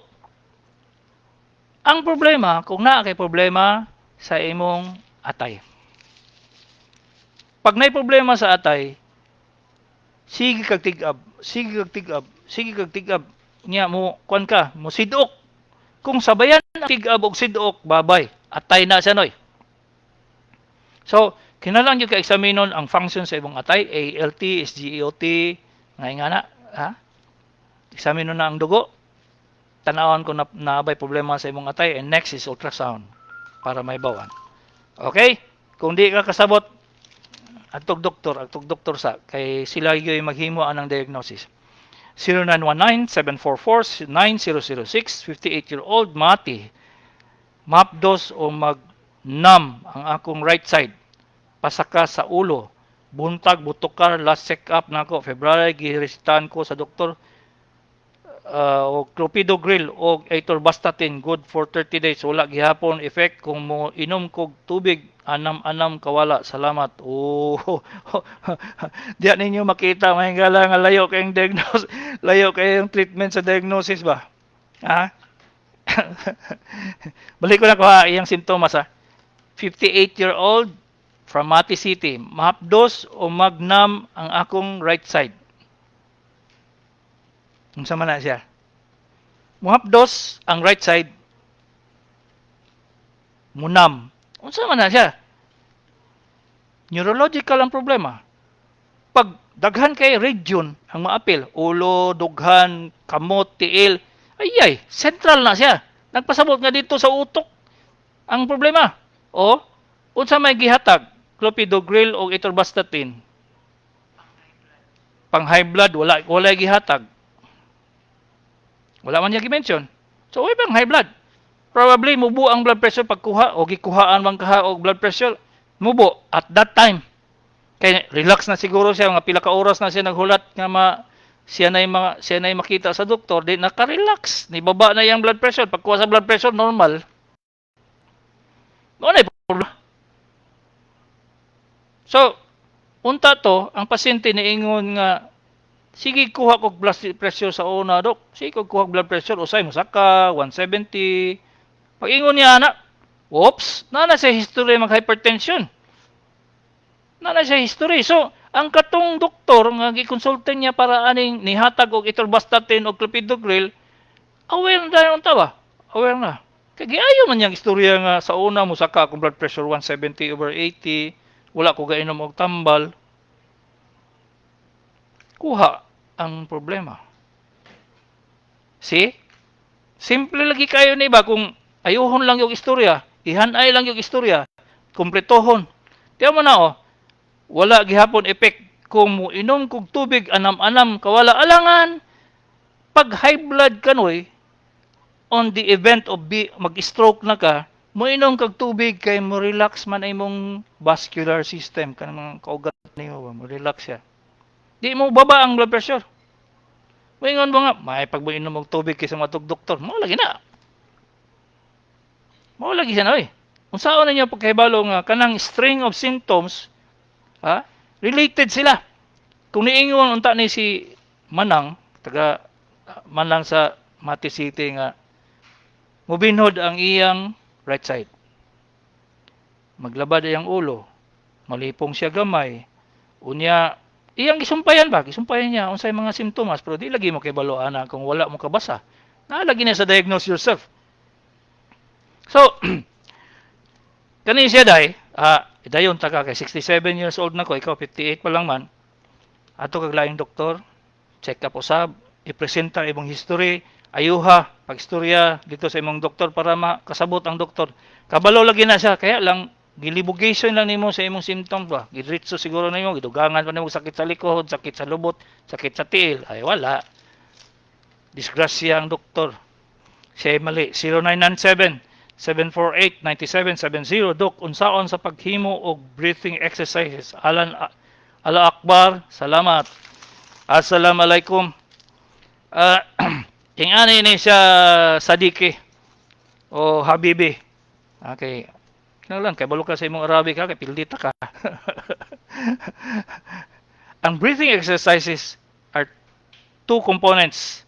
Ang problema kung naa kay problema sa imong atay. Pag nay problema sa atay, sige kag tig-ab, sige kag tig-ab, sige kag tig-ab, nya mo kuan ka, mo sidok. Kung sabayan ang tig-ab og sidok, babay, atay na siya, noy. So, kinahanglan gyud ka eksaminon ang function sa imong atay, ALT, SGOT, nga na, ha? Eksaminon na ang dugo. Tanawon kung na naabay problema sa imong atay, and next is ultrasound para mahibaw-an. Okay? Kung di ka kasabot, adtog doktor sa kay sila gyud maghimo anang diagnosis. 0919-744-9006, 58-year-old, Mati. Mahapdos o mag-numb ang akong right side. Pasaka sa ulo. Buntag, butokar, last check up nako. February, giresetahan ko sa doktor og clopidogrel og atorvastatin, good for 30 days. Wala gihapon effect kung mo inom kog tubig anam-anam kawala. Salamat. Oh, diya ninyo makita, mga higala, nga layo kayong diagnose, layo kayong treatment sa diagnosis ba, ha? Balik ko na ko ha, iyang sintomas ha. 58-year-old from Mati City. Mahapdos o mag-numb ang akong right side. Unsa man na siya? Muhapdos ang right side. Mu-numb. Unsa man na siya? Neurological ang problema. Pag daghan kay region ang maapil, ulo, dughan, kamot, tiil, ay ay, central na siya. Nagpasabot nga dito sa utok ang problema. O, unsa may gihatag? Clopidogrel o atorvastatin? Pang high blood, wala wala gihatag. Wala man niya gi-mention. So, wala bang high blood? Probably mubo ang blood pressure pagkuha o gikuhaan man kaha og blood pressure, mubo at that time. Kay relax na siguro siya, mga pila ka oras na siya naghulat nga ma siya na mga siya na makita sa doktor, di naka-relax, ni baba na iyang blood pressure. Pagkuha sa blood pressure, normal. Mao na problema. So, unta to, ang pasyente niingon nga sige kuha kog blood pressure sa una, dok. Sige kog kuha blood pressure, usay mosaka 170. Pag ingon niya ana, whoops, naa na sa history mag hypertension. Naa na sa history. So, ang katong doktor nga gikonsulta niya para aning nihatag og atorvastatin og clopidogrel, aware na dayon unta ba? Aware na. Kay giayo man niyang istorya nga sa una mosaka akong blood pressure 170 over 80, wala ko gainom og tambal. Kuha ang problema. See? Simple lagi kayo ni ba kung ayuhon lang yung istorya, ihanay lang yung istorya, kumpletohon. Tiyan mo na oh, wala gihapon effect kung mo inom kog tubig anam-anam kawala. Alangan pag high blood kanoy, on the event of be, mag-stroke na ka, mo inom kag tubig kay mo relax man imong vascular system, kanang mga kaugat nimo ba, mo relax siya. Di mo baba ang blood pressure. Moingon mo nga, may pag mo inom og tubig kaysa matug doktor, mo lagi na. Mao lagi siya na oy. Unsaon na niyo pagkahibalo nga kanang string of symptoms, ha? Related sila. Kung niingon unta ni si Manang, taga Manang sa Mati City, nga mubinhod ang iyang right side. Maglabad iyang ulo. Malipong siya gamay. Unya, iyang gisumpayan ba? Gisumpayan niya unsay mga simptomas, pero di lagi mo kay ana kung wala mo kabasa. Naa lagi na sa diagnose yourself. So, kani siya day, dayon ta ka kay 67 years old na ko, ikaw 58 pa lang man. Ato kag laing doktor, check up usab, ipresenta imong history, ayuha pag-istorya dito sa imong doktor para makasabot ang doktor. Kabalo lagi na siya, kaya lang gilibugation lang nimo sa imong symptoms ba. Gidritso siguro nimo, gidugangan pa nimo sakit sa likod, sakit sa lubot, sakit sa tiil. Ay wala. Disgrasya ang doktor. Siya mali. 0997 748 9770. Dok, unsaon sa paghimo og breathing exercises? Alan Ala Akbar, salamat. Assalamualaikum. Ing ani ni siya Sadiki o Habibi. Okay. Kinahanglan kay balo ka sa imong Arabic ha, kay pildita ka. Ang breathing exercises are two components.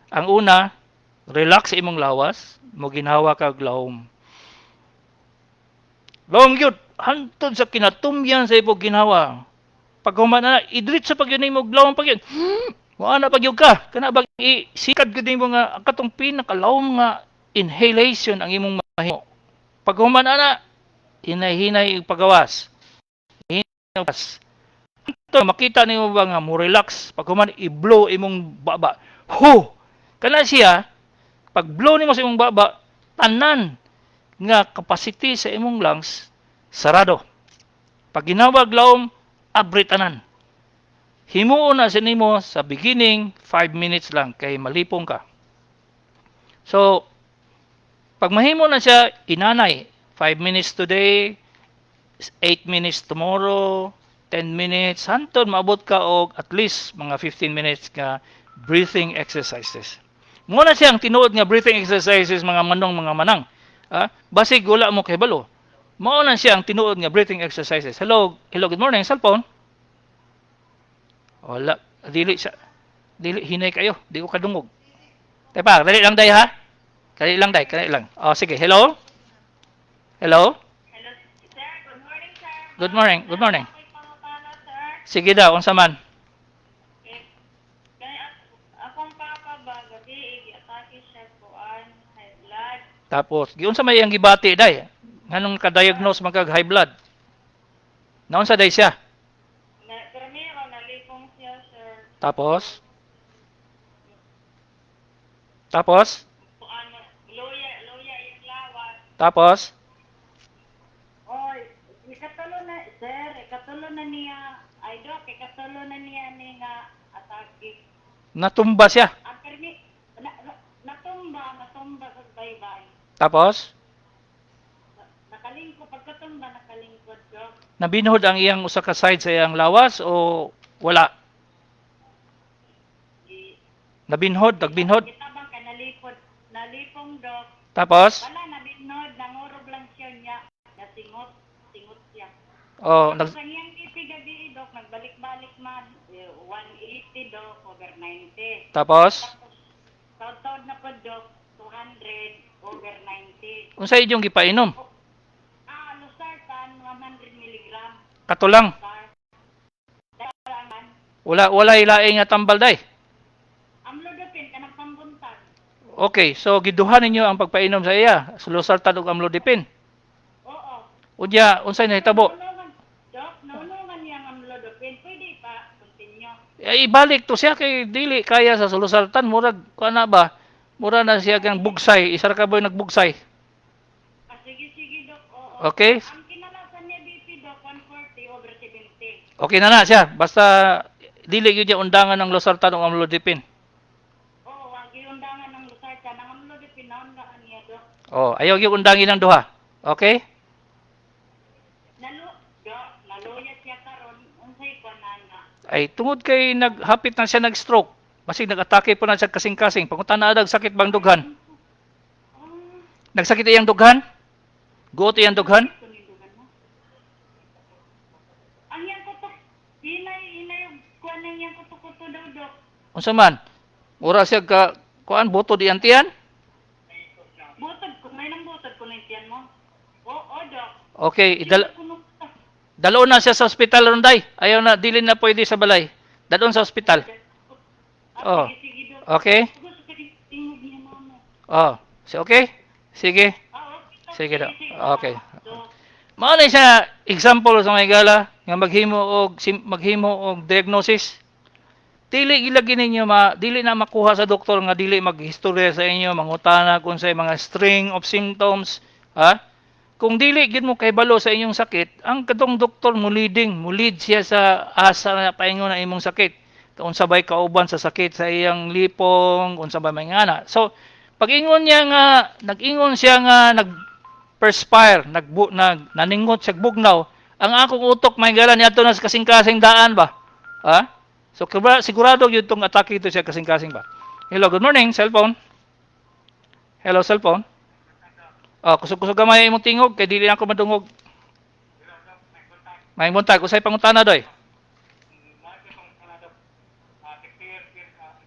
Ang una, relax imong lawas, mo ginhawa kag lawom. Lawom gyud, hantod sa kinatumyan sa imong ginhawa. Pag human na, idritso pag yun nimo lawom pag yun. Wa na pag yun ka. Kana bag isikad gyud nimo nga katong pinakalawom nga inhalation ang imong mahimo. Pag human ana, hinay-hinay pagawas. Hinay pagawas. Ito, makita nimo ba nga mo relax pag human i-blow imong baba. Ho! Kana siya, pag blow nimo sa imong baba, tanan nga capacity sa imong lungs sarado. Pag ginawag lawom, abri tanan. Himuon na sa nimo sa beginning 5 minutes lang kay malipong ka. So, pag mahimo na siya, inanay, 5 minutes today, 8 minutes tomorrow, 10 minutes, hantod maabot ka og at least mga 15 minutes nga breathing exercises. Mao na siyang tinuod nga breathing exercises, mga manong, mga manang. Ah, basig wala mo kahibalo. Mao na siya ang tinuod nga breathing exercises. Hello, hello, good morning, cellphone. Wala, dili sa dili hinay kayo, di ko kadungog. Tepa, dali lang day ha. Dali lang day, dali lang. Oh, sige, hello. Hello. Hello, sir. Good morning, sir. Good morning, good morning. Ako'y pangutana, sir. Sige daw, unsa man? Eh, kaya akong papa ba, gabi, gi-atake siya kuan, high blood. Tapos, giunsa may iyang gibati day? Nganong ka-diagnose man kag high blood? Naunsa day siya? Na, primero, nalipong siya, sir. Tapos? Tapos? Kuan, luya, luya yung lawas. Tapos? Oy, ikatulo na, sir, ikatulo na niya, ay dok, ikatulo na niya ni nga atake. Natumba siya. Ang permi, na, na, natumba, natumba sa baybay. Tapos? Nakalingkod, pagkatumba, nakalingkod, dok. Nabinhod ang iyang usa ka side sa iyang lawas o wala? Gi- Nabinhod, nagbinhod. Gitabang ka nalipod, nalipong dok. Tapos? Wala nabinod, nangurog lang siya niya. Nasingot, singot siya. Oh, nag Tapos ang iyang BP gabi dok, nagbalik-balik man, eh, 180 dok, over 90. Tapos Tapos, taod-taod na po dok, 200 over 90. Unsa inyong gipainom? Ah, losartan, 100 milligram. Katulang. Sir. Dahil Wala wala ilaing nga tambal day. Amlodipine, kanang pambuntag. Okay, so giduha ninyo ang pagpainom sa iya, losartan ug amlodipine. Oo. Unya, unsay nahitabo? Naulungan, Dok, naulungan niya ang amlodipine. Pwede pa, continue. Eh, ibalik to siya kay dili kaya sa losartan, murag kuan na ba? Mura na siya kang bugsay, isa ra ka boy nagbugsay. Ah, sige, sige, Dok. Oo. Okay? Ang kinalasan niya BP, Dok, 140 over 70. Okay na na siya. Basta dili gyud niya undangan ng losartan ug amlodipine. Oo, ang giundangan ng losartan. Ang amlodipine, naundangan niya, Dok. Oh, ayaw gyud undangin ang duha. Okay? Nalu, Dok, naluya siya karon. Unsay ko na na. Ay tungod kay naghapit na siya nag-stroke. Basig nag-atake po na siya kasing-kasing. Pangutan na adag sakit bang dughan? Ah, Nagsakit iyang dughan? Guot iyang dughan? kunindugan mo. Ang iyang kutok, inay, inay, kuan ang iyang kuto-kuto daw, Dok. Unsa man? Mura siya ka kuan butod iyang tiyan? Butod, kung may nang butod, kunin tiyan mo. Oo, Dok. Okay, idal Kuno- dalon na siya sa ospital ron day. Ayaw na dili na pwede sa balay. Dalon sa ospital. Ah, Oh. sige, sige, Dok. Okay? Gusto ka din tingog niya, mama. Oh, so okay? Sige. Ah, okay. Dok. Sige, Dok. Sige, Okay. Dok. Mao na siya example sa mga higala nga maghimo og maghimo og diagnosis. Dili gilagi ninyo ma dili na makuha sa doktor nga dili maghistorya sa inyo, mangutana kung sa mga string of symptoms, ha? Kung dili gid mo kahibalo sa inyong sakit, ang katong doktor mo leading, mo lead siya sa asa na paingon na imong sakit. Unsa bay kauban sa sakit sa iyang lipong, unsa bay may ngana. So, pag ingon niya nga nag-ingon siya nga nag perspire, nagbu, nag naningot siya bugnaw, ang akong utok may gala niadto na sa kasing-kasing daan ba? Ha? So sigurado gyud tong atake ito siya kasing-kasing ba. Hello, good morning, cellphone. Hello, cellphone. Ah, kusog-kusog gamay imong tingog kay dili na ako madungog. Maayong buntag, unsay pangutana, doy? Naa ko,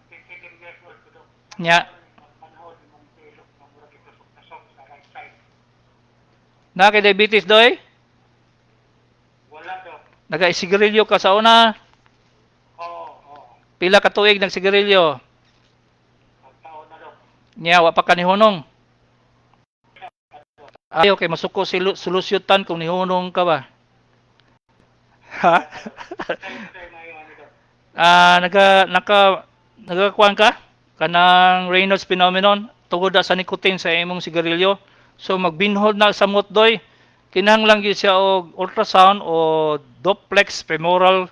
67 years old ko, Dok. Nya, Panahon imong tilok nga murag gitusok-tusok sa right side. Na kay diabetes, doy? Wala, Dok. Nagasigarilyo ka sa una? Oo. Pila ka tuig nagsigarilyo? Magtaon na, Dok. Nya, wa pa ka nihunong? Ayo kay masuko si solusyotan kung nihunong ka ba. Ha? Say mayo ani, Dok. Ah, nagakuan ka kanang Raynaud's phenomenon tungod na sa nicotine sa imong sigarilyo. So magbinhod na sa doy. Kinahanglan gyud siya og ultrasound o duplex femoral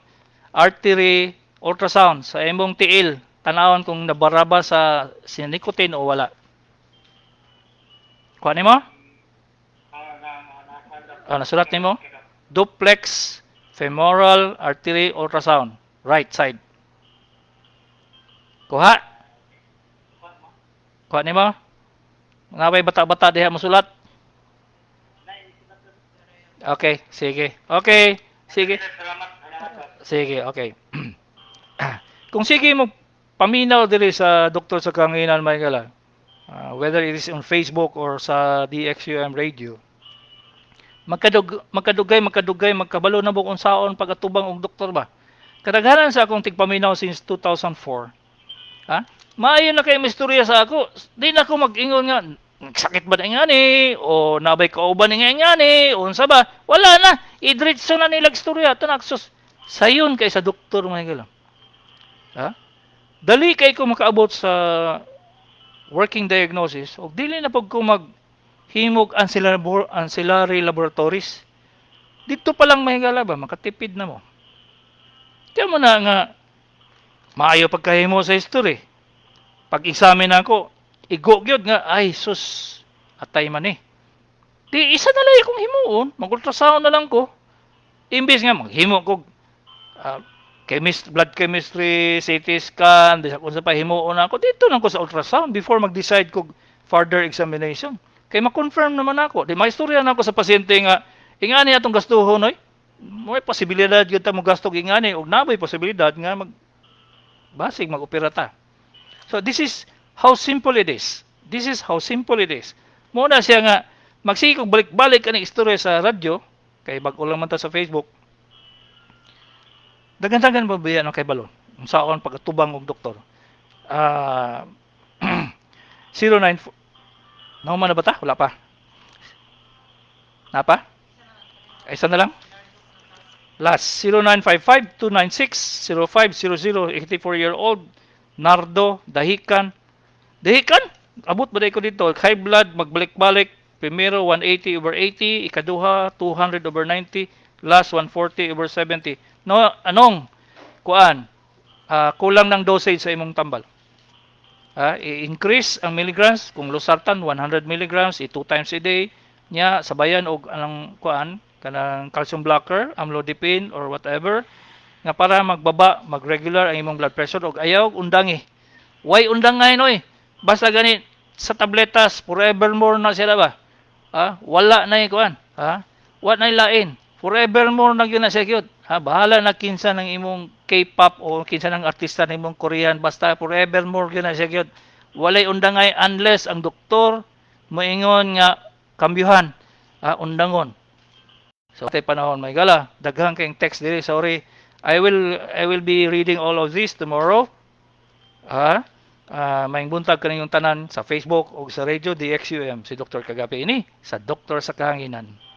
artery ultrasound sa imong tiil. Tanawon kung nabaraba sa si nicotine o wala. Kuha nimo? Ah, na na na, Dok. Ah, nasulat nimo? Duplex femoral artery ultrasound, right side. Kuha? Kuha nimo? Mga bay bata-bata diha mosulat? Okay, sige. Okay, sige. Salamat, salamat, Dok. Sige, okay. Kung sige mo paminaw diri sa Doktor sa Kahanginan, Michael, whether it is on Facebook or sa DXUM radio, magkadugay, magkadugay, magkabalo na mo kung saon pag-atubang og doktor ba. Kadaghanan sa akong tigpaminaw since 2004. Ha? Maayo na kay mistorya sa ako. Di na ako mag-ingon nga sakit ba na ngani o nabay kauban nga ngani o unsa ba. Wala na. Idritso na nila istorya. Tanak sus. Sayon kay sa doktor, mga. Ha? Dali kay ko makaabot sa working diagnosis og dili na pud ko mag himog ancillary laboratories. Dito pa lang, mahigala ba, makatipid na mo. Kaya mo na nga maayo pagkahimo sa history. Pag-examine ako, igo gyud nga ay sus, atay man eh. Di isa na lang akong himuon, mag-ultrasound na lang ko. Imbes nga maghimo ko blood chemistry, CT scan, di sa kung sa pa himuon ako, dito lang ko sa ultrasound before mag-decide ko further examination. Kay ma-confirm naman ako. Di maistorya na ako sa pasyente nga ingani atong gastuhon oy. May posibilidad gyud ta mo gasto ingani ug naboy posibilidad nga mag basig mag-opera ta. So this is how simple it is. This is how simple it is. Muna siya nga magsige kog balik-balik ani istorya sa radyo kay bag-o lang man ta sa Facebook. Daghan-daghan ba biya no kay balon? Unsaon pag-atubang og doktor? Ah, 094. Nahuman na ba ta? Wala pa. Na pa? Ay, isa na lang. Last, 0955-296-0500, 84-year-old, Nardo, Dahican. Dahican? Abot ba ko dito? High blood, magbalik-balik. Primero, 180 over 80. Ikaduha, 200 over 90. Last, 140 over 70. No, anong? Kuan, kulang ng dosage sa imong tambal. I-increase ang milligrams kung losartan 100 milligrams i 2 times a day nya sabayan og anong kuan kanang calcium blocker, amlodipine or whatever nga para magbaba, mag-regular ang imong blood pressure og ayaw undangi. Why undangay noy? Basta gani sa tabletas forevermore na sila ba? Ah, wala na kuan, ha? Wa na lain. Forevermore na gyud na siya gyud. Ha, bahala na kinsa ng imong K-pop o kinsa ng artista ng imong Korean, basta forevermore gyud na siya gyud. Walay undangay unless ang doktor moingon nga kambyuhan, undangon. So atay panahon, may gala, daghan kayong text diri, sorry. I will be reading all of this tomorrow. Maayong buntag kaninyong tanan sa Facebook o sa radio DXUM. Si Dr. Kagapi ini sa Doktor sa Kahanginan.